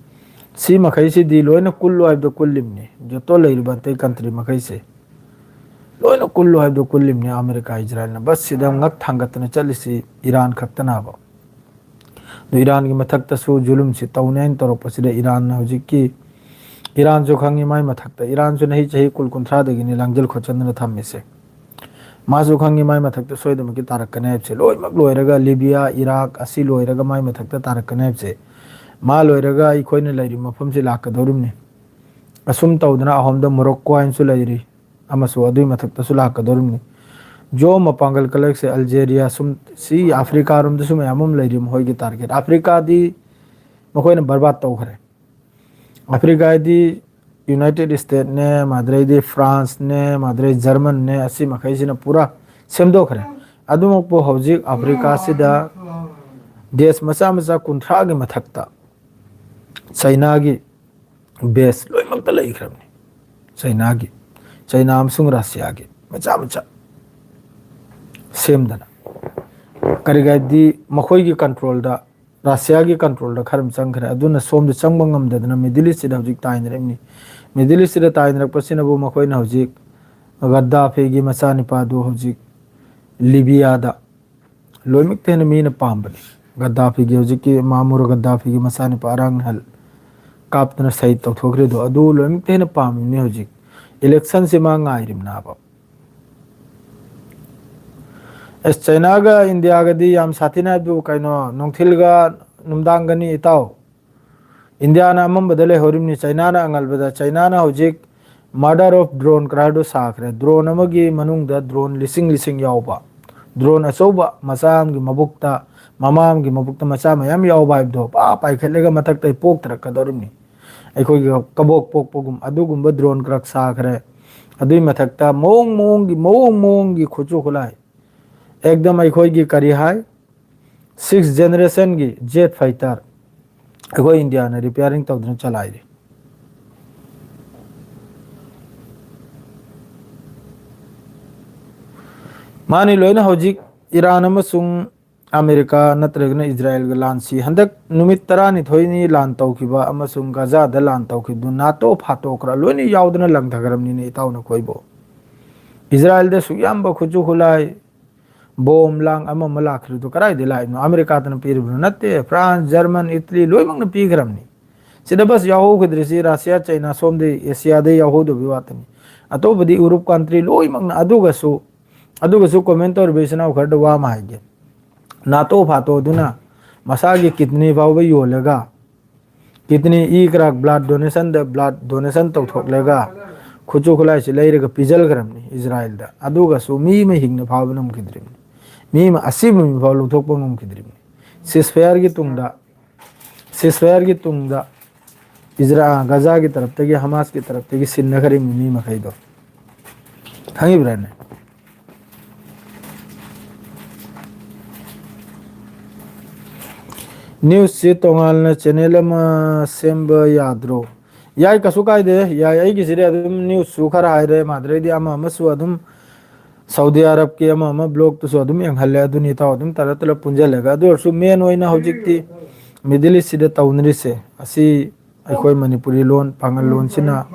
ꯁꯤ ꯃꯈꯩꯁꯤꯗꯤ ꯂꯣꯏꯅ ꯀꯨꯜꯂꯨ ꯍꯥꯏꯕꯗ ꯀꯨꯜꯂꯤꯕꯅꯤ꯫ ꯖꯣꯇꯣ ꯂꯩꯔꯤꯕ ꯑꯇꯩ ꯀꯟꯇ꯭ꯔꯤ ꯃꯈꯩꯁꯦ ꯂꯣꯏꯅ ꯀꯨꯜꯂꯨ ꯍꯥꯏꯕꯗ ꯀꯨꯜꯂꯤꯕꯅꯤ꯫ ꯑꯃꯦꯔꯤꯀꯥ ꯏꯖꯔꯥꯌꯦꯜꯅ ꯕꯁ ꯁꯤꯗ ꯉꯛ ꯊꯥꯡꯒꯠꯇꯅ ꯆꯠꯂꯤꯁꯤ ꯏꯔꯥꯟ ꯈꯛꯇꯅꯕ꯫ ꯑꯗꯨ ꯏꯔꯥꯟꯒꯤ ꯃꯊꯛꯇꯁꯨ ꯖꯨꯂꯨꯝꯁꯤ ꯇꯧꯅꯤ ꯍꯥꯏꯅ ꯇꯧꯔꯛꯄꯁꯤꯗ ꯏꯔꯥꯟꯅ ꯍꯧꯖꯤꯛꯀꯤ, ꯏꯔꯥꯟꯁꯨ ꯈꯪꯉꯤ ꯃꯥꯏ ꯃꯊꯛꯇ, ꯏꯔꯥꯟꯁꯨ ꯆꯍꯤ, ꯆꯍꯤ ꯀꯨꯟ ꯀꯨꯟꯊ꯭ꯔꯥꯗꯒꯤꯅꯤ ꯂꯥꯡꯖꯤꯜ ꯈꯣꯠꯆꯟꯗꯅ ꯊꯝꯃꯤꯁꯦ꯫ ꯃꯥꯁꯨ ꯈꯪꯉꯤ ꯃꯥꯏ ꯃꯊꯛꯇ ꯁꯣꯏꯗꯅꯃꯛꯀꯤ ꯇꯥꯔꯛꯀꯅꯤ ꯍꯥꯏꯕꯁꯦ꯫ ꯂꯣꯏꯅꯃꯛ ꯂꯣꯏꯔꯒ ꯂꯤꯕꯤꯌꯥ, ꯏꯔꯥꯛ ꯑꯁꯤ ꯂꯣꯏꯔꯒ ꯃꯥꯏ ꯃꯊꯛꯇ ꯇꯥꯔꯛꯀꯅꯤ ꯍꯥꯏꯕꯁꯦ꯫ ꯃꯥ ꯂꯣꯏꯔꯒ ꯑꯩꯈꯣꯏꯅ ꯂꯩꯔꯤꯕ ꯃꯐꯝꯁꯤ ꯂꯥꯛꯀꯗꯧꯔꯤꯕꯅꯤ꯫ ꯑꯁꯨꯝ ꯇꯧꯗꯅ ꯑꯍꯣꯝꯗ ꯃꯣꯔꯣꯛꯀꯣ ꯍꯥꯏꯅꯁꯨ ꯂꯩꯔꯤ, ꯑꯃꯁꯨ ꯑꯗꯨꯒꯤ ꯃꯊꯛꯇꯁꯨ ꯂꯥꯛꯀꯗꯧꯔꯤꯕꯅꯤ꯫ ꯖꯣ ꯃꯄꯥꯡꯒꯜ ꯀꯜꯂꯛꯁꯦ ꯑꯜꯖꯦꯔꯤꯌꯥ, ꯁꯨꯝ ꯁꯤ ꯑꯐ꯭ꯔꯤꯀꯥꯔꯣꯝꯗꯁꯨ ꯃꯌꯥꯝ ꯑꯃ ꯂꯩꯔꯤ ꯃꯈꯣꯏꯒꯤ ꯇꯥꯔꯒꯦꯠ꯫ ꯑꯐ꯭ꯔꯤꯀꯥꯗꯤ ꯃꯈꯣꯏꯅ ꯕꯔꯕꯥꯗ ꯇꯧꯈ꯭ꯔꯦ꯫ ꯑꯐ꯭ꯔꯤꯀꯥꯗꯤ ꯌꯨꯅꯥꯏꯇꯦꯠ ꯏꯁꯇꯦꯠꯅꯦ, ꯃꯥꯗ꯭ꯔꯩꯗꯤ ꯐ꯭ꯔꯥꯟꯁꯅꯦ, ꯃꯥꯗ꯭ꯔꯩ ꯖꯔꯃꯟꯅꯦ, ꯑꯁꯤ ꯃꯈꯩꯁꯤꯅ ꯄꯨꯔꯥ ꯁꯦꯝꯗꯣꯛꯈ꯭ꯔꯦ꯫ ꯑꯗꯨꯃꯛꯄꯨ ꯍꯧꯖꯤꯛ ꯑꯐ꯭ꯔꯤꯀꯥꯁꯤꯗ ꯗꯦꯁ ꯃꯆꯥ ꯃꯆꯥ ꯀꯨꯟꯊ꯭ꯔꯥꯒꯤ ꯃꯊꯛꯇ ꯆꯩꯅꯥꯒꯤ ꯕꯦꯁ ꯂꯣꯏꯅꯃꯛꯇ ꯂꯩꯈ꯭ꯔꯕꯅꯤ꯫ ꯆꯩꯅꯥꯒꯤ, ꯆꯩꯅꯥ ꯑꯃꯁꯨꯡ ꯔꯁꯤꯌꯥꯒꯤ ꯃꯆꯥ ꯃꯆꯥ ꯁꯦꯝꯗꯅ, ꯀꯔꯤꯒꯤ ꯍꯥꯏꯗꯤ ꯃꯈꯣꯏꯒꯤ ꯀꯟꯇ꯭ꯔꯣꯜꯗ, ꯔꯁꯤꯌꯥꯒꯤ ꯀꯟꯇ꯭ꯔꯣꯜꯗ ꯈꯔ ꯑꯃ ꯆꯪꯈ꯭ꯔꯦ꯫ ꯑꯗꯨꯅ ꯁꯣꯝꯗ ꯆꯪꯕ ꯉꯝꯗꯗꯅ ꯃꯤꯗꯜ ꯏꯁꯁꯤꯗ ꯍꯧꯖꯤꯛ ꯇꯥꯏꯅꯔꯛꯏꯕꯅꯤ꯫ ꯃꯤꯗꯜ ꯏꯁꯁꯤꯗ ꯇꯥꯏꯅꯔꯛꯄꯁꯤꯅꯕꯨ ꯃꯈꯣꯏꯅ ꯍꯧꯖꯤꯛ ꯒꯗꯥꯐꯤꯒꯤ ꯃꯆꯥꯅꯤꯄꯥꯗꯨ ꯍꯧꯖꯤꯛ ꯂꯤꯕꯤꯌꯥꯗ ꯂꯣꯏꯅꯃꯛꯇ ꯍꯦꯟꯅ ꯃꯤꯅ ꯄꯥꯝꯕꯅꯤ꯫ ꯒꯗꯥꯐꯤꯒꯤ, ꯍꯧꯖꯤꯛꯀꯤ ꯃꯥꯃꯨꯔ ꯒꯗꯥꯐꯤꯒꯤ ꯃꯆꯥꯅꯨꯄꯥ ꯑꯔꯥꯡ ꯍꯜ ꯀꯥꯞꯇꯅ ꯁꯍꯤꯗ ꯇꯧꯊꯣꯛꯈ꯭ꯔꯤꯗꯣ, ꯑꯗꯨ ꯂꯣꯏꯅꯃꯛꯇ ꯍꯦꯟꯅ ꯄꯥꯝꯃꯤꯕꯅꯤ꯫ ꯍꯧꯖꯤꯛ ꯏꯂꯦꯛꯁꯟꯁꯤ ꯃꯥ ꯉꯥꯏꯔꯤꯕꯅꯦꯕ꯫ ꯑꯁ, ꯆꯩꯅꯥꯒ ꯏꯟꯗꯤꯌꯥꯒꯗꯤ ꯌꯥꯝ ꯁꯥꯊꯤꯅ ꯍꯥꯏꯕꯨ ꯀꯩꯅꯣ, ꯅꯨꯡꯊꯤꯜꯒ ꯅꯨꯡꯗꯥꯡꯒꯅꯤ ꯏꯇꯥꯎ꯫ ꯏꯟꯗꯤꯌꯥꯅ ꯑꯃꯝꯕꯗ ꯂꯩꯍꯧꯔꯤꯕꯅꯤ, ꯆꯩꯅꯥꯅ ꯑꯉꯜꯕꯗ꯫ ꯆꯩꯅꯥꯅ ꯍꯧꯖꯤꯛ murder of drone ꯀꯔꯥꯔꯗꯨ ꯁꯥꯈ꯭ꯔꯦ꯫ Drone ꯑꯃꯒꯤ ꯃꯅꯨꯡꯗ drone ꯂꯤꯁꯤꯡ ꯂꯤꯁꯤꯡ ꯌꯥꯎꯕ, drone ꯑꯆꯧꯕ ꯃꯆꯥ ꯑꯃꯒꯤ ꯃꯕꯨꯛꯇ, ꯃꯃꯥ ꯑꯃꯒꯤ ꯃꯕꯨꯛꯇ ꯃꯆꯥ ꯃꯌꯥꯝ ꯌꯥꯎꯕ ꯍꯥꯏꯕꯗꯣ, ꯄꯥ ꯄꯥꯏꯈꯠꯂꯒ ꯃꯊꯛꯇ ꯄꯣꯛꯇꯔꯛꯀꯗꯧꯔꯤꯕꯅꯤ꯫ ꯑꯩꯈꯣꯏꯒꯤ ꯀꯕꯣꯛ ꯄꯣꯛꯄꯒꯨꯝ ꯑꯗꯨꯒꯨꯝꯕ drone ꯀꯔꯛ ꯁꯥꯈ꯭ꯔꯦ꯫ ꯑꯗꯨꯏ ꯃꯊꯛꯇ ꯃꯑꯣꯡ ꯃꯑꯣꯡꯒꯤ, ꯃꯑꯣꯡ ꯃꯑꯣꯡꯒꯤ ꯈꯨꯠꯁꯨ ꯈꯨꯠꯂꯥꯏ, ꯑꯦꯛꯗꯝ ꯑꯩꯈꯣꯏꯒꯤ ꯀꯔꯤ ꯍꯥꯏ, sixth generationꯒꯤ jet fighter ꯑꯩꯈꯣꯏ ꯏꯟꯗꯤꯌꯥꯅ repairing ꯇꯧꯗꯨꯅ ꯆꯂꯥꯏꯔꯤ꯫ ꯃꯥꯅꯤ, ꯂꯣꯏꯅ ꯍꯧꯖꯤꯛ ꯏꯔꯥꯟ ꯑꯃꯁꯨꯡ ꯑꯃꯦꯔꯤꯀꯥ ꯅꯠꯇ꯭ꯔꯒꯅ ꯏꯖꯔꯥꯌꯦꯜꯒ ꯂꯥꯟꯁꯤ ꯍꯟꯗꯛ ꯅꯨꯃꯤꯠ ꯇꯔꯥꯅꯤꯊꯣꯏꯅꯤ ꯂꯥꯟ ꯇꯧꯈꯤꯕ ꯑꯃꯁꯨꯡ ꯒꯖꯥꯗ ꯂꯥꯟ ꯇꯧꯈꯤꯕꯗꯨ ꯅꯥꯇꯣ ꯐꯥꯇꯣ ꯈꯔ ꯂꯣꯏꯅ ꯌꯥꯎꯗꯅ ꯂꯪꯊꯈ꯭ꯔꯕꯅꯤꯅꯦ ꯏꯇꯥꯎ ꯅꯈꯣꯏꯕꯨ꯫ ꯏꯖꯔꯥꯌꯦꯜꯗ ꯁꯨꯛ ꯌꯥꯝꯕ ꯈꯨꯠꯁꯨ ꯈꯨꯠꯂꯥꯏ, ꯕꯣꯝ ꯂꯥꯡ ꯑꯃ ꯑꯃ ꯂꯥꯛꯈ꯭ꯔꯤꯗꯨ ꯀꯗꯥꯏꯗꯒꯤ ꯂꯥꯛꯏꯕꯅꯣ? ꯑꯃꯦꯔꯤꯀꯥꯗꯅ ꯄꯤꯔꯤꯕꯅꯣ? ꯅꯠꯇꯦ, ꯐ꯭ꯔꯥꯟꯁ, ꯖꯔꯃꯟ, ꯏꯇꯂꯤ ꯂꯣꯏꯅꯃꯛꯅ ꯄꯤꯈ꯭ꯔꯕꯅꯤ꯫ ꯁꯤꯗ ꯕꯁ ꯌꯥꯎꯍꯧꯒꯗ꯭ꯔꯤꯁꯤ ꯔꯁꯤꯌꯥ, ꯆꯩꯅꯥ, ꯁꯣꯝꯗꯤ ꯑꯦꯁꯤꯌꯥꯗ ꯌꯥꯎꯍꯧꯗꯕꯒꯤ ꯋꯥꯇꯅꯤ꯫ ꯑꯇꯣꯞꯄꯗꯤ ꯌꯨꯔꯣꯞ country ꯂꯣꯏꯅꯃꯛꯅ ꯑꯗꯨꯒꯁꯨ, ꯑꯗꯨꯒꯁꯨ comment ꯇꯧꯔꯤꯕ ꯏꯆꯤꯟ ꯏꯅꯥꯎ ꯈꯔꯗ ꯋꯥ ꯑꯃ ꯍꯥꯏꯒꯦ꯫ ꯅꯥꯇꯣ ꯐꯥꯇꯣꯗꯨꯅ ꯃꯁꯥꯒꯤ kidney ꯐꯥꯎꯕ ꯌꯣꯜꯂꯒ, kidney, E ꯀꯔꯥꯛ, blood donationꯗ blood donation ꯇꯧꯊꯣꯛꯂꯒ ꯈꯨꯠꯁꯨ ꯈꯨꯠꯂꯥꯏꯁꯤ ꯂꯩꯔꯒ ꯄꯤꯖꯈ꯭ꯔꯕꯅꯤ ꯏꯖꯔꯥꯌꯦꯜꯗ꯫ ꯑꯗꯨꯒꯁꯨ ꯃꯤ ꯑꯃ ꯍꯤꯡꯅ ꯐꯥꯕ ꯉꯝꯈꯤꯗ꯭ꯔꯤꯕꯅꯤ, ꯃꯤ ꯑꯃ ꯑꯁꯤꯕ ꯃꯤ ꯐꯥꯎ ꯂꯧꯊꯣꯛꯄ ꯉꯝꯈꯤꯗ꯭ꯔꯤꯕꯅꯤ꯫ Ceasefireꯒꯤ ꯇꯨꯡꯗ, ceasefireꯒꯤ ꯇꯨꯡꯗ ꯏꯖꯔꯥ-, ꯒꯖꯥꯒꯤ ꯇꯔꯞꯇꯒꯤ, ꯍꯃꯥꯁꯀꯤ ꯇꯔꯞꯇꯒꯤ ꯁꯤꯟꯅꯈ꯭ꯔꯤꯕꯅꯤ ꯃꯤ ꯃꯈꯩꯗꯣ꯫ ꯈꯪꯉꯤꯕ꯭ꯔꯥꯅꯦ? Newsꯁꯤ ꯇꯣꯉꯥꯟꯅ channel ꯑꯃ ꯁꯦꯝꯕ ꯌꯥꯗ꯭ꯔꯣ? ꯌꯥꯏ, ꯀꯩꯁꯨ ꯀꯥꯏꯗꯦ, ꯌꯥꯏ꯫ ꯑꯩꯒꯤꯁꯤꯗꯤ ꯑꯗꯨꯝ newsꯁꯨ ꯈꯔ ꯍꯥꯏꯔꯦ, ꯃꯥꯗ꯭ꯔꯩꯗꯤ ꯑꯃ ꯑꯃꯁꯨ ꯑꯗꯨꯝ ꯁꯥꯎꯗꯤ ꯑꯔꯕꯀꯤ ꯑꯃ ꯑꯃ vlogꯇꯨꯁꯨ ꯑꯗꯨꯝ ꯌꯦꯡꯍꯜꯂꯦ꯫ ꯑꯗꯨꯅꯤ ꯏꯇꯥꯎ, ꯑꯗꯨꯝ ꯇꯔꯞ ꯇꯔꯞ ꯄꯨꯟꯁꯤꯜꯂꯒ꯫ ꯑꯗꯨ ꯑꯣꯏꯔꯁꯨ main ꯑꯣꯏꯅ ꯍꯧꯖꯤꯛꯇꯤ Middle Eastꯁꯤꯗ ꯇꯧꯅꯔꯤꯁꯦ ꯑꯁꯤ ꯑꯩꯈꯣꯏ ꯃꯅꯤꯄꯨꯔꯤ ꯂꯣꯟ, ꯄꯥꯉꯜ ꯂꯣꯟꯁꯤꯅ,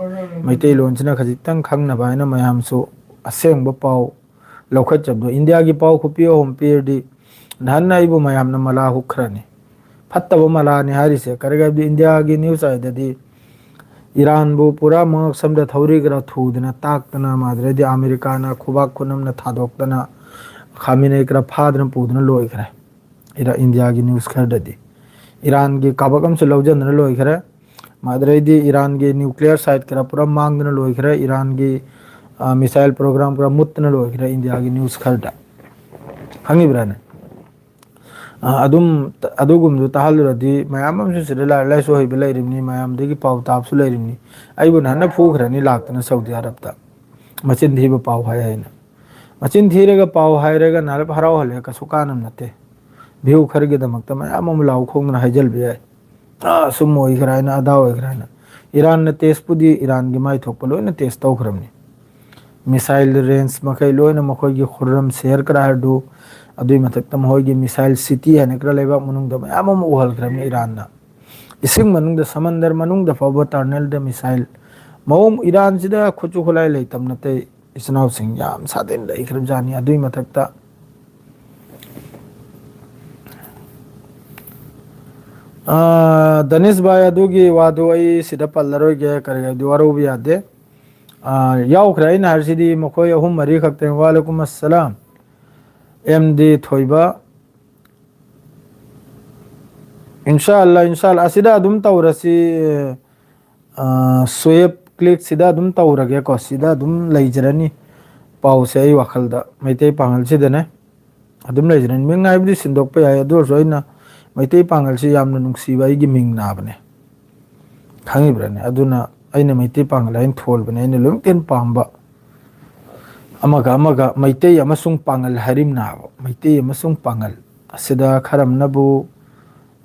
ꯃꯩꯇꯩꯂꯣꯟꯁꯤꯅ ꯈꯖꯤꯛꯇꯪ ꯈꯪꯅꯕ ꯍꯥꯏꯅ ꯃꯌꯥꯝꯁꯨ ꯑꯁꯦꯡꯕ ꯄꯥꯎ ꯂꯧꯈꯠꯆꯕꯗꯣ꯫ ꯏꯟꯗꯤꯌꯥꯒꯤ ꯄꯥꯎ ꯈꯨꯄꯤ ꯑꯍꯨꯝ ꯄꯤꯔꯗꯤ ꯅꯍꯥꯟꯅ ꯑꯩꯕꯨ ꯃꯌꯥꯝꯅ ꯃꯂꯥ ꯍꯨꯛꯈ꯭ꯔꯅꯤ꯫ ꯐꯠꯇꯕ ꯃꯂꯥꯅꯤ ꯍꯥꯏꯔꯤꯁꯦ꯫ ꯀꯔꯤꯒꯤꯅꯣ ꯍꯥꯏꯕꯗꯤ ꯏꯟꯗꯤꯌꯥꯒꯤ news ꯍꯥꯏꯗꯗꯤ ꯏꯔꯥꯟꯕꯨ ꯄꯨꯔꯥ ꯃꯉꯛ ꯁꯝꯗ ꯊꯧꯔꯤ ꯈꯔ ꯊꯨꯗꯅ ꯇꯥꯛꯇꯅ, ꯃꯥꯗ꯭ꯔꯗꯤ ꯑꯃꯦꯔꯤꯀꯥꯅ ꯈꯨꯕꯥꯛ ꯈꯨꯅꯝꯅ ꯊꯥꯗꯣꯛꯇꯅ, ꯈꯥꯃꯤꯅꯩ ꯈꯔ ꯐꯥꯗꯅ ꯄꯨꯗꯅ ꯂꯣꯏꯈ꯭ꯔꯦ꯫ ꯏꯔꯥ-, ꯏꯟꯗꯤꯌꯥꯒꯤ news ꯈꯔꯗꯗꯤ꯫ ꯏꯔꯥꯟꯒꯤ ꯀꯥꯕꯛ ꯑꯃꯁꯨ ꯂꯧꯖꯗꯅ ꯂꯣꯏꯈ꯭ꯔꯦ꯫ ꯑꯗꯨꯗꯩꯗꯤ ꯏꯔꯥꯟꯒꯤ nuclear site ꯈꯔ ꯄꯨꯔꯥ ꯃꯥꯡꯗꯅ ꯂꯣꯏꯈ꯭ꯔꯦ, ꯏꯔꯥꯟꯒꯤ, ꯑ, missile program ꯈꯔ ꯃꯨꯠꯇꯅ ꯂꯣꯏꯈ꯭ꯔꯦ ꯏꯟꯗꯤꯌꯥꯒꯤ news ꯈꯔꯗ꯫ ꯈꯪꯉꯤꯕ꯭ꯔꯥꯅꯦ? ꯑ, ꯑꯗꯨꯝ ꯇ-, ꯑꯗꯨꯒꯨꯝꯕꯗꯨ ꯇꯥꯍꯜꯂꯨꯔꯗꯤ ꯃꯌꯥꯝ ꯑꯃꯁꯨ ꯁꯤꯗ ꯂꯥꯏꯔꯤꯛ ꯂꯥꯏꯁꯨ ꯍꯩꯕ ꯂꯩꯔꯤꯕꯅꯤ, ꯃꯌꯥꯝꯗꯒꯤ ꯄꯥꯎ ꯇꯥꯕꯁꯨ ꯂꯩꯔꯤꯕꯅꯤ꯫ ꯑꯩꯕꯨ ꯅꯍꯥꯟꯅ ꯐꯨꯈ꯭ꯔꯅꯤ ꯂꯥꯛꯇꯅ ꯁꯧꯗꯤ ꯑꯔꯕꯇ꯫ ꯃꯆꯤꯟ ꯊꯤꯕ ꯄꯥꯎ ꯍꯥꯏ ꯍꯥꯏꯅ꯫ ꯃꯆꯤꯟ ꯊꯤꯔꯒ ꯄꯥꯎ ꯍꯥꯏꯔꯒ ꯅꯥꯔꯞ ꯍꯔꯥꯎꯍꯜꯂꯦ, ꯀꯩꯁꯨ ꯀꯥꯟꯅꯕ ꯅꯠꯇꯦ꯫ View ꯈꯔꯒꯤꯗꯃꯛꯇ ꯃꯌꯥꯝ ꯑꯃ ꯂꯥꯎ ꯈꯣꯡꯗꯅ ꯍꯥꯏꯖꯤꯜꯕ ꯌꯥꯏ꯫ "ꯑꯥ, ꯁꯨꯝ ꯑꯣꯏꯈ꯭ꯔꯦ" ꯍꯥꯏꯅ, "ꯑꯗꯥ ꯑꯣꯏꯈ꯭ꯔꯦ" ꯍꯥꯏꯅ꯫ ꯏꯔꯥꯟꯅ test ꯄꯨꯗꯤ ꯏꯔꯥꯟꯒꯤ ꯃꯥꯏ ꯊꯣꯛꯄ ꯂꯣꯏꯅ test ꯇꯧꯈ꯭ꯔꯕꯅꯤ꯫ Missile range ꯃꯈꯩ ꯂꯣꯏꯅ ꯃꯈꯣꯏꯒꯤ ꯈꯨꯔꯝ ꯁꯦꯔ ꯀꯔꯥꯔꯗꯨ, ꯑꯗꯨꯏ ꯃꯊꯛꯇ ꯃꯈꯣꯏꯒꯤ missile city ꯍꯥꯏꯅ ꯈꯔ ꯂꯩꯕꯥꯛ ꯃꯅꯨꯡꯗ ꯃꯌꯥꯝ ꯑꯃ ꯎꯍꯜꯈ꯭ꯔꯕꯅꯤ ꯏꯔꯥꯟꯅ꯫ ꯏꯁꯤꯡ ꯃꯅꯨꯡꯗ, ꯁꯃꯟꯗꯔ ꯃꯅꯨꯡꯗ ꯐꯥꯎꯕ tunnelꯗ missile ꯃꯑꯣꯡ, ꯏꯔꯥꯟꯁꯤꯗ ꯈꯨꯠꯁꯨ ꯈꯨꯠꯂꯥꯏ ꯂꯩꯇꯕ ꯅꯠꯇꯦ꯫ ꯏꯆꯤꯟ ꯏꯅꯥꯎꯁꯤꯡ ꯌꯥꯝ ꯁꯥꯊꯤꯅ ꯂꯩꯈ꯭ꯔꯕꯖꯥꯠꯅꯤ꯫ ꯑꯗꯨꯒꯤ ꯃꯊꯛꯇ, ꯑꯥ, ꯗꯅꯤꯁ ꯚꯥꯏ, ꯑꯗꯨꯒꯤ ꯋꯥꯗꯨ ꯑꯩ ꯁꯤꯗ ꯄꯜꯂꯔꯣꯏꯒꯦ, ꯀꯔꯤ ꯍꯥꯏꯗꯤ ꯋꯥꯔꯧꯕ ꯌꯥꯗꯦ꯫ ꯑꯥ, ꯌꯥꯎꯈ꯭ꯔꯦ, ꯑꯩꯅ ꯍꯥꯏꯔꯤꯁꯤꯗꯤ ꯃꯈꯣꯏ ꯑꯍꯨꯝ ꯃꯔꯤ ꯈꯛꯇꯅꯤ꯫ ꯋꯥꯂꯩꯀꯨꯝ ꯑꯁꯂꯥꯝ, ꯑꯦꯝ ꯗꯤ ꯊꯣꯏꯕ, ꯏꯟꯁꯥ ꯑꯜꯂꯥ, ꯏꯟꯁꯥ ꯑꯜꯂꯥ, ꯑꯁꯤꯗ ꯑꯗꯨꯝ ꯇꯧꯔꯁꯤ꯫ ꯑ, ꯁꯣꯌꯦꯕ ꯀ꯭ꯂꯤꯛꯁꯤꯗ ꯑꯗꯨꯝ ꯇꯧꯔꯒꯦꯀꯣ, ꯁꯤꯗ ꯑꯗꯨꯝ ꯂꯩꯖꯔꯅꯤ꯫ ꯄꯥꯎꯁꯦ ꯑꯩ ꯋꯥꯈꯜꯗ ꯃꯩꯇꯩ ꯄꯥꯉꯜꯁꯤꯗꯅꯦ ꯑꯗꯨꯝ ꯂꯩꯖꯔꯅꯤ꯫ ꯃꯤꯡ ꯍꯥꯏꯕꯗꯤ ꯁꯤꯟꯗꯣꯛꯄ ꯌꯥꯏ, ꯑꯗꯨ ꯑꯣꯏꯔꯁꯨ ꯑꯩꯅ ꯃꯩꯇꯩ ꯄꯥꯉꯜꯁꯤ ꯌꯥꯝꯅ ꯅꯨꯡꯁꯤꯕ ꯑꯩꯒꯤ ꯃꯤꯡ ꯅꯥꯕꯅꯦ, ꯈꯪꯉꯤꯕ꯭ꯔꯥꯅꯦ? ꯑꯗꯨꯅ ꯑꯩꯅ ꯃꯩꯇꯩ ꯄꯥꯉꯜ ꯍꯥꯏꯅ ꯊꯣꯜꯕꯅꯦ, ꯑꯩꯅ ꯂꯣꯏꯅꯃꯛꯇ ꯍꯦꯟꯅ ꯄꯥꯝꯕ꯫ ꯑꯃꯒ ꯑꯃꯒ ꯃꯩꯇꯩ ꯑꯃꯁꯨꯡ ꯄꯥꯉꯜ ꯍꯥꯏꯔꯤꯝꯅꯥꯕ, ꯃꯩꯇꯩ ꯑꯃꯁꯨꯡ ꯄꯥꯉꯜ ꯑꯁꯤꯗ ꯈꯔ ꯑꯃꯅꯕꯨ,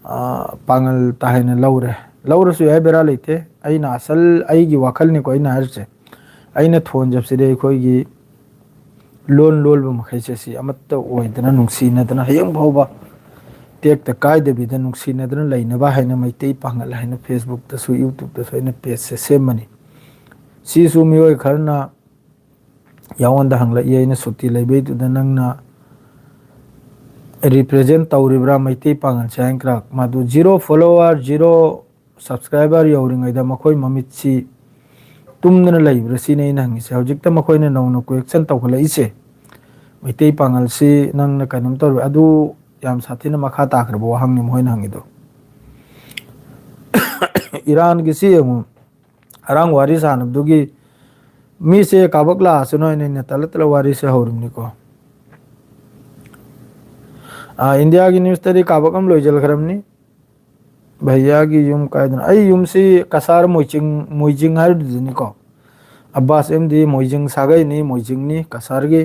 ꯑ, ꯄꯥꯉꯜ ꯇꯥ ꯍꯦꯟꯅ ꯂꯧꯔꯦ꯫ ꯂꯧꯔꯁꯨ ꯌꯥꯏ, ꯕꯦꯔꯥ ꯂꯩꯇꯦ꯫ ꯑꯩꯅ ꯑꯁꯜ ꯑꯩꯒꯤ ꯋꯥꯈꯜꯅꯤꯀꯣ ꯑꯩꯅ ꯍꯥꯏꯔꯤꯁꯦ꯫ ꯑꯩꯅ ꯊꯣꯟꯖꯕꯁꯤꯗꯤ ꯑꯩꯈꯣꯏꯒꯤ ꯂꯣꯟ ꯂꯣꯜꯕ ꯃꯈꯩꯁꯦ ꯁꯤ ꯑꯃꯠꯇ ꯑꯣꯏꯗꯅ, ꯅꯨꯡꯁꯤꯅꯗꯅ, ꯍꯌꯦꯡ ꯐꯥꯎꯕ ꯇꯦꯛꯇ ꯀꯥꯏꯗꯕꯤꯗ ꯅꯨꯡꯁꯤꯅꯗꯅ ꯂꯩꯅꯕ ꯍꯥꯏꯅ ꯃꯩꯇꯩ ꯄꯥꯉꯜ ꯍꯥꯏꯅ Facebookꯇꯁꯨ YouTubeꯇꯁꯨ ꯑꯩꯅ pageꯁꯦ ꯁꯦꯝꯕꯅꯤ꯫ ꯁꯤꯁꯨ ꯃꯤꯑꯣꯏ ꯈꯔꯅ ꯌꯥꯉꯣꯟꯗ ꯍꯪꯂꯛꯏ, ꯑꯩꯅ ꯁꯨꯇꯤ ꯂꯩꯕꯩꯗꯨꯗ ꯅꯪꯅ represent ꯇꯧꯔꯤꯕ꯭ꯔꯥ ꯃꯩꯇꯩ ꯄꯥꯉꯜꯁꯦ ꯍꯥꯏꯅ ꯈꯔ꯫ ꯃꯗꯨ zero follower, zero subscriber ꯌꯧꯔꯤꯉꯩꯗ ꯃꯈꯣꯏ ꯃꯃꯤꯠꯁꯤ ꯇꯨꯝꯗꯅ ꯂꯩꯕ꯭ꯔꯥ ꯁꯤꯅꯤ ꯑꯩꯅ ꯍꯪꯉꯤꯁꯦ꯫ ꯍꯧꯖꯤꯛꯇ ꯃꯈꯣꯏꯅ ꯅꯧꯅ question ꯇꯧꯈꯠꯂꯛꯏꯁꯦ, ꯃꯩꯇꯩ ꯄꯥꯉꯜꯁꯤ ꯅꯪꯅ ꯀꯩꯅꯣꯝ ꯇꯧꯔꯤ, ꯑꯗꯨ ꯌꯥꯝ ꯁꯥꯊꯤꯅ ꯃꯈꯥ ꯇꯥꯈ꯭ꯔꯕ ꯋꯥꯍꯪꯅꯤ ꯃꯈꯣꯏꯅ ꯍꯪꯉꯤꯗꯣ꯫ ꯏꯔꯥꯟꯒꯤꯁꯤ ꯌꯦꯡꯉꯨ, ꯉꯔꯥꯡ ꯋꯥꯔꯤ ꯁꯥꯟꯅꯕꯗꯨꯒꯤ ꯃꯤꯁꯦ ꯀꯥꯕꯛ ꯂꯥꯛꯑꯁꯅꯨ ꯍꯥꯏꯅ ꯑꯩꯅ ꯇꯂ ꯇꯂ ꯋꯥꯔꯤꯁꯦ ꯍꯧꯔꯤꯕꯅꯤꯀꯣ꯫ ꯑꯥ, ꯏꯟꯗꯤꯌꯥꯒꯤ ꯅ꯭ꯌꯨꯁꯇꯗꯤ ꯀꯥꯕꯛ ꯑꯃ ꯂꯣꯏꯁꯤꯟꯈ꯭ꯔꯕꯅꯤ꯫ ꯚꯩꯌꯥꯒꯤ ꯌꯨꯝ ꯀꯥꯏꯗꯅꯣ? ꯑꯩ ꯌꯨꯝꯁꯤ ꯀꯁꯥꯔ ꯃꯣꯏꯆꯤꯡ, ꯃꯣꯏꯖꯤꯡ ꯍꯥꯏꯔꯤꯗꯨꯅꯤꯀꯣ꯫ ꯑꯕꯥꯁ ꯑꯦꯝꯗꯤ ꯃꯣꯏꯖꯤꯡ ꯁꯥꯒꯩꯅꯤ, ꯃꯣꯏꯖꯤꯡꯅꯤ ꯀꯁꯥꯔꯒꯤ꯫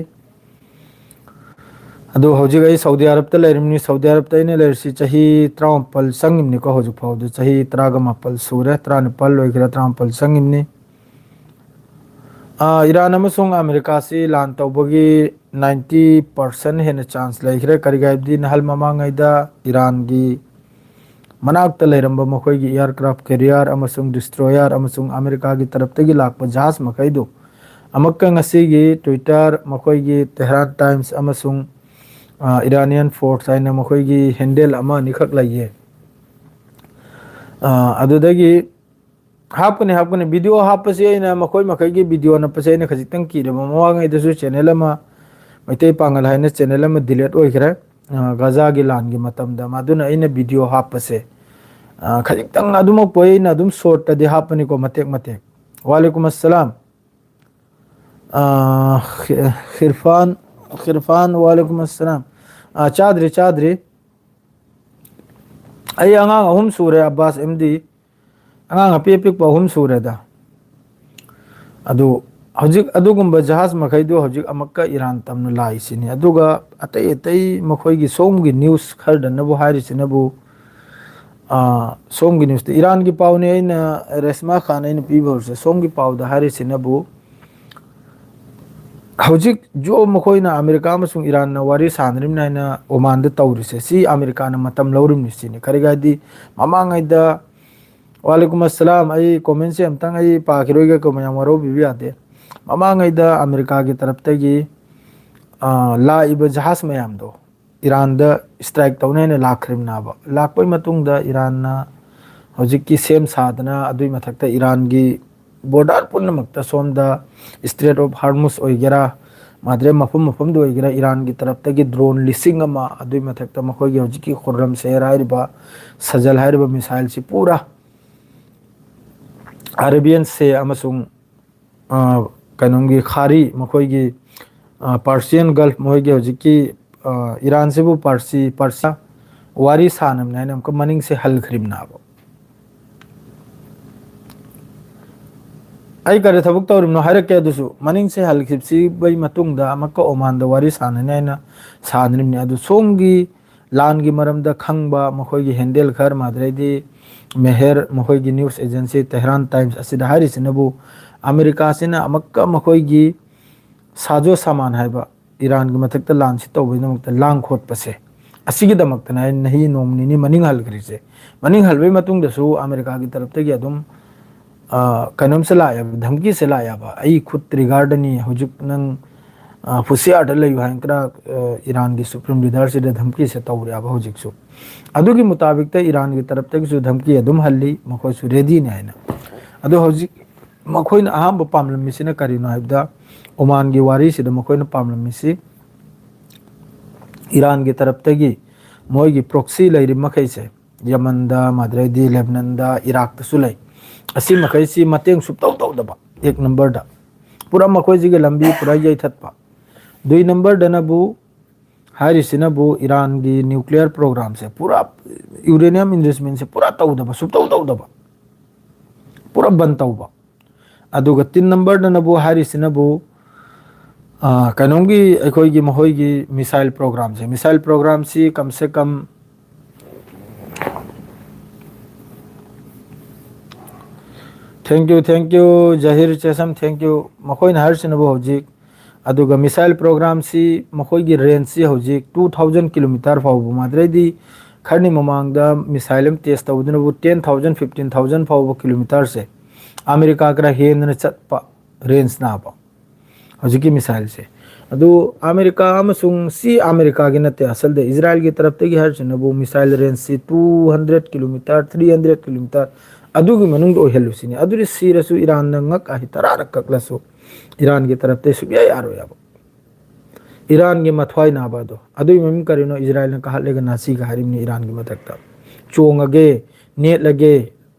ꯑꯗꯨ ꯍꯧꯖꯤꯛ ꯑꯩ ꯁꯥꯎꯗꯤ ꯑꯔꯕꯇ ꯂꯩꯔꯤꯕꯅꯤ꯫ ꯁꯥꯎꯗꯤ ꯑꯔꯕꯇ ꯑꯩꯅ ꯂꯩꯔꯤꯁꯤ ꯆꯍꯤ ꯇꯔꯥꯃꯥꯄꯜ ꯆꯪꯉꯤꯕꯅꯤꯀꯣ꯫ ꯍꯧꯖꯤꯛ ꯐꯥꯎꯗ ꯆꯍꯤ ꯇꯔꯥꯒ ꯃꯥꯄꯜ ꯁꯨꯔꯦ, ꯇꯔꯥꯅꯤꯄꯥꯜ ꯂꯣꯏꯈ꯭ꯔꯦ, ꯇꯔꯥꯃꯥꯄꯜ ꯆꯪꯉꯤꯕꯅꯤ꯫ ꯑꯥ, ꯏꯔꯥꯟ ꯑꯃꯁꯨꯡ ꯑꯃꯦꯔꯤꯀꯥꯁꯤ ꯂꯥꯟ ꯇꯧꯕꯒꯤ ꯅꯥꯏꯟꯇꯤ ꯄꯥꯔꯁꯦꯟ ꯍꯦꯟꯅ ꯆꯥꯟꯁ ꯂꯩꯈ꯭ꯔꯦ꯫ ꯀꯔꯤꯒꯤ ꯍꯥꯏꯕꯗꯤ ꯅꯍꯥꯜ ꯃꯃꯥꯡꯉꯩꯗ ꯏꯔꯥꯟꯒꯤ ꯃꯅꯥꯛꯇ ꯂꯩꯔꯝꯕ ꯃꯈꯣꯏꯒꯤ ꯑꯦꯌꯥꯔꯀ꯭ꯔꯥꯐ ꯀꯦꯔꯤꯌꯔ ꯑꯃꯁꯨꯡ ꯗꯤꯁꯇ꯭ꯔꯣꯌꯔ ꯑꯃꯁꯨꯡ ꯑꯃꯦꯔꯤꯀꯥꯒꯤ ꯇꯔꯞꯇꯒꯤ ꯂꯥꯛꯄ ꯖꯍꯥꯖ ꯃꯈꯩꯗꯨ ꯑꯃꯨꯛꯀ ꯉꯁꯤꯒꯤ ꯇ꯭ꯋꯤꯇꯔ, ꯃꯈꯣꯏꯒꯤ ꯇꯦꯍꯔꯥꯟ ꯇꯥꯏꯝꯁ ꯑꯃꯁꯨꯡ, ꯑ, ꯏꯔꯥꯅꯤꯌꯟ ꯐꯣꯔꯁ ꯍꯥꯏꯅ ꯃꯈꯣꯏꯒꯤ ꯍꯦꯟꯗꯦꯜ ꯑꯃ ꯑꯅꯤꯈꯛ ꯂꯩꯌꯦ꯫ ꯑ, ꯑꯗꯨꯗꯒꯤ ꯍꯥꯞꯀꯅꯤ, ꯍꯥꯞꯀꯅꯤ꯫ ꯚꯤꯗꯤꯑꯣ ꯍꯥꯞꯄꯁꯦ ꯑꯩꯅ, ꯃꯈꯣꯏ ꯃꯈꯩꯒꯤ ꯚꯤꯗꯤꯑꯣ ꯅꯞꯄꯁꯦ ꯑꯩꯅ ꯈꯖꯤꯛꯇꯪ ꯀꯤꯔꯕ꯫ ꯃꯃꯥꯡꯉꯩꯗꯁꯨ ꯆꯦꯅꯦꯜ ꯑꯃ, ꯃꯩꯇꯩ ꯄꯥꯉꯜ ꯍꯥꯏꯅ ꯆꯦꯅꯦꯜ ꯑꯃ ꯗꯤꯂꯦꯠ ꯑꯣꯏꯈ꯭ꯔꯦ, ꯑ, ꯒꯖꯥꯒꯤ ꯂꯥꯟꯒꯤ ꯃꯇꯝꯗ꯫ ꯃꯗꯨꯅ ꯑꯩꯅ ꯚꯤꯗꯤꯑꯣ ꯍꯥꯞꯄꯁꯦ, ꯑ, ꯈꯖꯤꯛꯇꯪ ꯑꯗꯨꯃꯛꯄꯨ ꯑꯩꯅ ꯑꯗꯨꯝ ꯁꯣꯔꯠꯇꯗꯤ ꯍꯥꯞꯄꯅꯤꯀꯣ, ꯃꯇꯦꯛ ꯃꯇꯦꯛ꯫ ꯋꯥꯂꯦꯀꯨꯝ ꯑꯁꯂꯥꯝ꯫ ꯑ, ꯈꯤ-, ꯈꯤꯔꯐꯥꯟ, ꯈꯤꯔꯐꯥꯟ, ꯋꯥꯂꯦꯀꯨꯝ ꯑꯁꯂꯥꯝ꯫ ꯑ, ꯆꯥꯗ꯭ꯔꯤ, ꯆꯥꯗ꯭ꯔꯤ꯫ ꯑꯩ ꯑꯉꯥꯡ ꯑꯍꯨꯝ ꯁꯨꯔꯦ, ꯑꯕꯥꯁ ꯑꯦꯝꯗꯤ꯫ ꯑꯉꯥꯡ ꯑꯄꯤꯛ ꯑꯄꯤꯛꯄ ꯑꯍꯨꯝ ꯁꯨꯔꯦꯗ꯫ ꯑꯗꯨ ꯍꯧꯖꯤꯛ ꯑꯗꯨꯒꯨꯝꯕ ꯖꯍꯥꯖ ꯃꯈꯩꯗꯨ ꯍꯧꯖꯤꯛ ꯑꯃꯨꯛꯀ ꯏꯔꯥꯟ ꯇꯝꯅ ꯂꯥꯛꯏꯁꯤꯅꯤ꯫ ꯑꯗꯨꯒ ꯑꯇꯩ ꯑꯇꯩ ꯃꯈꯣꯏꯒꯤ ꯁꯣꯝꯒꯤ ꯅ꯭ꯌꯨꯁ ꯈꯔꯗꯅꯕꯨ ꯍꯥꯏꯔꯤꯁꯤꯅꯕꯨ, ꯑꯥ, ꯁꯣꯝꯒꯤ ꯅ꯭ꯌꯨꯁꯇ ꯏꯔꯥꯟꯒꯤ ꯄꯥꯎꯅꯤ ꯑꯩꯅ, ꯔꯦꯁꯃꯥ ꯈꯥꯟ ꯑꯩꯅ ꯄꯤꯕ ꯍꯧꯔꯁꯦ꯫ ꯁꯣꯝꯒꯤ ꯄꯥꯎꯗ ꯍꯥꯏꯔꯤꯁꯤꯅꯕꯨ, ꯍꯧꯖꯤꯛ ꯖꯣ ꯃꯈꯣꯏꯅ ꯑꯃꯦꯔꯤꯀꯥ ꯑꯃꯁꯨꯡ ꯏꯔꯥꯟꯅ ꯋꯥꯔꯤ ꯁꯥꯟꯅꯔꯤꯕꯅꯤ ꯍꯥꯏꯅ ꯑꯣꯃꯥꯟꯗ ꯇꯧꯔꯤꯁꯦ, ꯁꯤ ꯑꯃꯦꯔꯤꯀꯥꯅ ꯃꯇꯝ ꯂꯧꯔꯤꯕꯅꯤ ꯁꯤꯅꯤ꯫ ꯀꯔꯤꯒꯤ ꯍꯥꯏꯗꯤ ꯃꯃꯥꯡꯉꯩꯗ, ꯋꯥꯂꯦꯀꯨꯝ ꯑꯁꯂꯥꯝ, ꯑꯩ ꯀꯣꯃꯦꯟꯁꯦ ꯑꯝꯇꯪ ꯑꯩ ꯄꯥꯈꯤꯔꯣꯏꯒꯦ, ꯀꯣꯃꯦꯟ ꯌꯥꯝ ꯋꯥꯔꯧꯕꯤꯕ ꯌꯥꯗꯦ꯫ ꯃꯃꯥꯡꯉꯩꯗ ꯑꯃꯦꯔꯤꯀꯥꯒꯤ ꯇꯔꯞꯇꯒꯤ, ꯑ, ꯂꯥꯛꯏꯕ ꯖꯍꯥꯖ ꯃꯌꯥꯝꯗꯣ ꯏꯔꯥꯟꯗ ꯏꯁꯇ꯭ꯔꯥꯏꯛ ꯇꯧꯅꯤ ꯍꯥꯏꯅ ꯂꯥꯛꯈ꯭ꯔꯤꯕꯅꯦꯕ꯫ ꯂꯥꯛꯄꯩ ꯃꯇꯨꯡꯗ ꯏꯔꯥꯟꯅ ꯍꯧꯖꯤꯛꯀꯤ ꯁꯦꯝ ꯁꯥꯗꯅ, ꯑꯗꯨꯏ ꯃꯊꯛꯇ ꯏꯔꯥꯟꯒꯤ ꯕꯣꯔꯗꯔ ꯄꯨꯝꯅꯃꯛꯇ ꯁꯣꯝꯗ ꯏꯁꯇ꯭ꯔꯦꯠ ꯑꯣꯐ ꯍꯥꯔꯃꯨꯁ ꯑꯣꯏꯒꯦꯔꯥ, ꯃꯥꯗ꯭ꯔꯦ ꯃꯐꯝ ꯃꯐꯝꯗ ꯑꯣꯏꯒꯦꯔꯥ, ꯏꯔꯥꯟꯒꯤ ꯇꯔꯞꯇꯒꯤ ꯗ꯭ꯔꯣꯟ ꯂꯤꯁꯤꯡ ꯑꯃ, ꯑꯗꯨꯏ ꯃꯊꯛꯇ ꯃꯈꯣꯏꯒꯤ ꯍꯧꯖꯤꯛꯀꯤ ꯈꯨꯔꯝ ꯁꯦꯍꯔ ꯍꯥꯏꯔꯤꯕ, ꯁꯖꯜ ꯍꯥꯏꯔꯤꯕ ꯃꯤꯁꯥꯏꯜꯁꯤ ꯄꯨꯔꯥ ꯑꯔꯦꯕꯤꯌꯟ ꯁꯦ ꯑꯃꯁꯨꯡ, ꯑ, ꯀꯩꯅꯣꯝꯒꯤ ꯈꯥꯔꯤ, ꯃꯈꯣꯏꯒꯤ, ꯑ, ꯄꯥꯔꯁꯤꯌꯟ ꯒꯜꯐ, ꯃꯈꯣꯏꯒꯤ ꯍꯧꯖꯤꯛꯀꯤ, ꯑ, ꯏꯔꯥꯟꯁꯤꯕꯨ ꯄꯥꯔꯁꯤ, ꯄꯥꯔꯁꯤꯌꯥ ꯋꯥꯔꯤ ꯁꯥꯟꯅꯕꯅꯦ ꯍꯥꯏꯅ ꯑꯃꯨꯛꯀ ꯃꯅꯤꯡꯁꯦ ꯍꯜꯈ꯭ꯔꯤꯕꯅꯦꯕ꯫ ꯑꯩ ꯀꯔꯤ ꯊꯕꯛ ꯇꯧꯔꯤꯕꯅꯣ ꯍꯥꯏꯔꯛꯀꯦ꯫ ꯑꯗꯨꯁꯨ ꯃꯅꯤꯡꯁꯦ ꯍꯜꯈꯤꯕꯁꯤꯕꯩ ꯃꯇꯨꯡꯗ ꯑꯃꯨꯛꯀ ꯑꯣꯃꯥꯟꯗ ꯋꯥꯔꯤ ꯁꯥꯟꯅꯅꯤ ꯍꯥꯏꯅ ꯁꯥꯟꯅꯔꯤꯕꯅꯤ꯫ ꯑꯗꯨ ꯁꯣꯝꯒꯤ ꯂꯥꯟꯒꯤ ꯃꯔꯝꯗ ꯈꯪꯕ ꯃꯈꯣꯏꯒꯤ ꯍꯦꯟꯗꯦꯜ ꯈꯔ, ꯃꯥꯗ꯭ꯔꯩꯗꯤ ꯃꯦꯍꯦꯔ, ꯃꯈꯣꯏꯒꯤ ꯅ꯭ꯌꯨꯁ ꯑꯦꯖꯦꯟꯁꯤ ꯇꯦꯍꯔꯥꯟ ꯇꯥꯏꯝꯁ ꯑꯁꯤꯗ ꯍꯥꯏꯔꯤꯁꯤꯅꯕꯨ, ꯑꯃꯦꯔꯤꯀꯥꯁꯤꯅ ꯑꯃꯨꯛꯀ ꯃꯈꯣꯏꯒꯤ ꯁꯥꯖꯣ ꯁꯥꯃꯥꯟ ꯍꯥꯏꯕ ꯏꯔꯥꯟꯒꯤ ꯃꯊꯛꯇ ꯂꯥꯟꯁꯤ ꯇꯧꯕꯒꯤꯗꯃꯛꯇ ꯂꯥꯡ ꯈꯣꯠꯄꯁꯦ, ꯑꯁꯤꯒꯤꯗꯃꯛꯇꯅꯦ ꯑꯩꯅ ꯅꯍꯤ ꯅꯣꯡꯃ ꯅꯤꯅꯤ ꯃꯅꯤꯡ ꯍꯜꯈ꯭ꯔꯤꯁꯦ꯫ ꯃꯅꯤꯡ ꯍꯜꯕꯒꯤ ꯃꯇꯨꯡꯗꯁꯨ ꯑꯃꯦꯔꯤꯀꯥꯒꯤ ꯇꯔꯞꯇꯒꯤ ꯑꯗꯨꯝ, ꯑ, ꯀꯩꯅꯣꯝꯁꯦ ꯂꯥꯛꯑꯦꯕ, ꯙꯝꯀꯤꯁꯦ ꯂꯥꯛꯑꯦꯕ, "ꯑꯩ ꯈꯨꯠ ꯔꯤꯒꯥꯔꯗꯅꯤ, ꯍꯧꯖꯤꯛ ꯅꯪ, ꯑ, ꯍꯨꯁꯤꯌꯥꯔꯗ ꯂꯩꯌꯨ" ꯍꯥꯏꯅ ꯈꯔ, ꯑ, ꯏꯔꯥꯟꯒꯤ ꯁꯨꯄ꯭ꯔꯤꯝ ꯂꯤꯗꯔꯁꯤꯗ ꯙꯝꯀꯤꯁꯦ ꯇꯧꯔꯦꯕ ꯍꯧꯖꯤꯛꯁꯨ꯫ ꯑꯗꯨꯒꯤ ꯃꯨꯇꯥꯕꯤꯛꯇ ꯏꯔꯥꯟꯒꯤ ꯇꯔꯞꯇꯒꯤꯁꯨ ꯙꯝꯀꯤ ꯑꯗꯨꯝ ꯍꯜꯂꯤ, ꯃꯈꯣꯏꯁꯨ ꯔꯦꯗꯤꯅꯤ ꯍꯥꯏꯅ꯫ ꯑꯗꯣ ꯍꯧꯖꯤꯛ ꯃꯈꯣꯏꯅ ꯑꯍꯥꯟꯕ ꯄꯥꯝꯂꯝꯃꯤꯁꯤꯅ ꯀꯔꯤꯅꯣ ꯍꯥꯏꯕꯗ, ꯑꯣꯃꯥꯟꯒꯤ ꯋꯥꯔꯤꯁꯤꯗ ꯃꯈꯣꯏꯅ ꯄꯥꯝꯂꯝꯃꯤꯁꯤ ꯏꯔꯥꯟꯒꯤ ꯇꯔꯞꯇꯒꯤ ꯃꯣꯏꯒꯤ ꯄ꯭ꯔꯣꯛꯁꯤ ꯂꯩꯔꯤꯕ ꯃꯈꯩꯁꯦ, ꯌꯃꯟꯗ, ꯃꯗ꯭ꯔꯩꯗꯤ ꯂꯦꯕꯅꯟꯗ, ꯏꯔꯥꯛꯇꯁꯨ ꯂꯩ, ꯑꯁꯤ ꯃꯈꯩꯁꯤ ꯃꯇꯦꯡ ꯁꯨꯞꯇꯧ ꯇꯧꯗꯕ, ꯑꯦꯛ ꯅꯝꯕꯔꯗ ꯄꯨꯔꯥ ꯃꯈꯣꯏꯁꯤꯒꯤ ꯂꯝꯕꯤ ꯄꯨꯔꯥ ꯌꯩꯊꯠꯄ꯫ ꯗꯨꯏ ꯅꯝꯕꯔꯗꯅꯕꯨ ꯍꯥꯏꯔꯤꯁꯤꯅꯕꯨ ꯏꯔꯥꯟꯒꯤ ꯅ꯭ꯌꯨꯀ꯭ꯂꯤꯌꯔ ꯄ꯭ꯔꯣꯒ꯭ꯔꯥꯝꯁꯦ ꯄꯨꯔꯥ, ꯌꯨꯔꯦꯅꯤꯌꯝ ꯏꯟꯔꯤꯆꯃꯦꯟꯁꯦ ꯄꯨꯔꯥ ꯇꯧꯗꯕ, ꯁꯨꯞꯇꯧ ꯇꯧꯗꯕ, ꯄꯨꯔꯥ ꯕꯟ ꯇꯧꯕ꯫ ꯑꯗꯨꯒ ꯇꯤꯟ ꯅꯝꯕꯔꯗꯅꯕꯨ ꯍꯥꯏꯔꯤꯁꯤꯅꯕꯨ, ꯑ, ꯀꯩꯅꯣꯝꯒꯤ ꯑꯩꯈꯣꯏꯒꯤ ꯃꯈꯣꯏꯒꯤ ꯃꯤꯁꯥꯏꯜ ꯄ꯭ꯔꯣꯒ꯭ꯔꯥꯝꯁꯦ, ꯃꯤꯁꯥꯏꯜ ꯄ꯭ꯔꯣꯒ꯭ꯔꯥꯝꯁꯤ ꯀꯝ ꯁꯦ ꯀꯝ, thank you, thank you, ꯖꯍꯤꯔ ꯆꯦꯁꯝ, thank you꯫ ꯃꯈꯣꯏꯅ ꯍꯥꯏꯔꯤꯁꯤꯅꯕꯨ ꯍꯧꯖꯤꯛ, ꯑꯗꯨꯒ ꯃꯤꯁꯥꯏꯜ ꯄ꯭ꯔꯣꯒ꯭ꯔꯥꯝꯁꯤ ꯃꯈꯣꯏꯒꯤ ꯔꯦꯟꯖꯁꯤ ꯍꯧꯖꯤꯛ two thousand kilometer ꯐꯥꯎꯕ, ꯃꯥꯗ꯭ꯔꯩꯗꯤ ꯈꯔꯅꯤ ꯃꯃꯥꯡꯗ ꯃꯤꯁꯥꯏꯜ ꯑꯃ test ꯇꯧꯕꯗꯨꯅꯕꯨ ten thousand, fifteen thousand ꯐꯥꯎꯕ ꯀꯤꯂꯣꯃꯤꯇꯔꯁꯦ ꯑꯃꯦꯔꯤꯀꯥ ꯈꯔ ꯍꯦꯟꯗꯅ ꯆꯠꯄ ꯔꯦꯟꯖ ꯅꯥꯕ ꯍꯧꯖꯤꯛꯀꯤ ꯃꯤꯁꯥꯏꯜꯁꯦ꯫ ꯑꯗꯨ ꯑꯃꯦꯔꯤꯀꯥ ꯑꯃꯁꯨꯡ ꯁꯤ ꯑꯃꯦꯔꯤꯀꯥꯒꯤ ꯅꯠꯇꯦ, ꯑꯁꯜꯗ ꯏꯖꯔꯥꯏꯜꯒꯤ ꯇꯔꯞꯇꯒꯤ ꯍꯥꯏꯔꯤꯁꯤꯅꯕꯨ missile ꯔꯦꯟꯖꯁꯤ two hundred kilometer, three hundred kilometer ꯑꯗꯨꯒꯤ ꯃꯅꯨꯡꯗ ꯑꯣꯏꯍꯜꯂꯨꯁꯤꯅꯦ꯫ ꯑꯗꯨꯗꯤ ꯁꯤꯔꯁꯨ ꯏꯔꯥꯟꯅ ꯉꯛ ꯑꯍꯤ ꯇꯔꯥꯔꯛ ꯀꯛꯂꯁꯨ ꯏꯔꯥꯟꯒꯤ ꯇꯔꯞꯇꯒꯤ ꯁꯨꯡꯌꯥ ꯌꯥꯔꯣꯏ ꯍꯥꯏꯕ꯫ ꯏꯔꯥꯟꯒꯤ ꯃꯊ꯭ꯋꯥꯏ ꯅꯥꯕ ꯑꯗꯣ꯫ ꯑꯗꯨꯒꯤ ꯃꯃꯤꯡ ꯀꯔꯤꯅꯣ? ꯏꯖꯔꯥꯏꯜꯅ ꯀꯥꯍꯠꯂꯒ ꯅꯥꯁꯤꯒ ꯍꯥꯏꯔꯤꯕꯅꯤ ꯏꯔꯥꯟꯒꯤ ꯃꯊꯛꯇ꯫ ꯆꯣꯡꯉꯒꯦ, ꯅꯦꯠꯂꯒꯦ,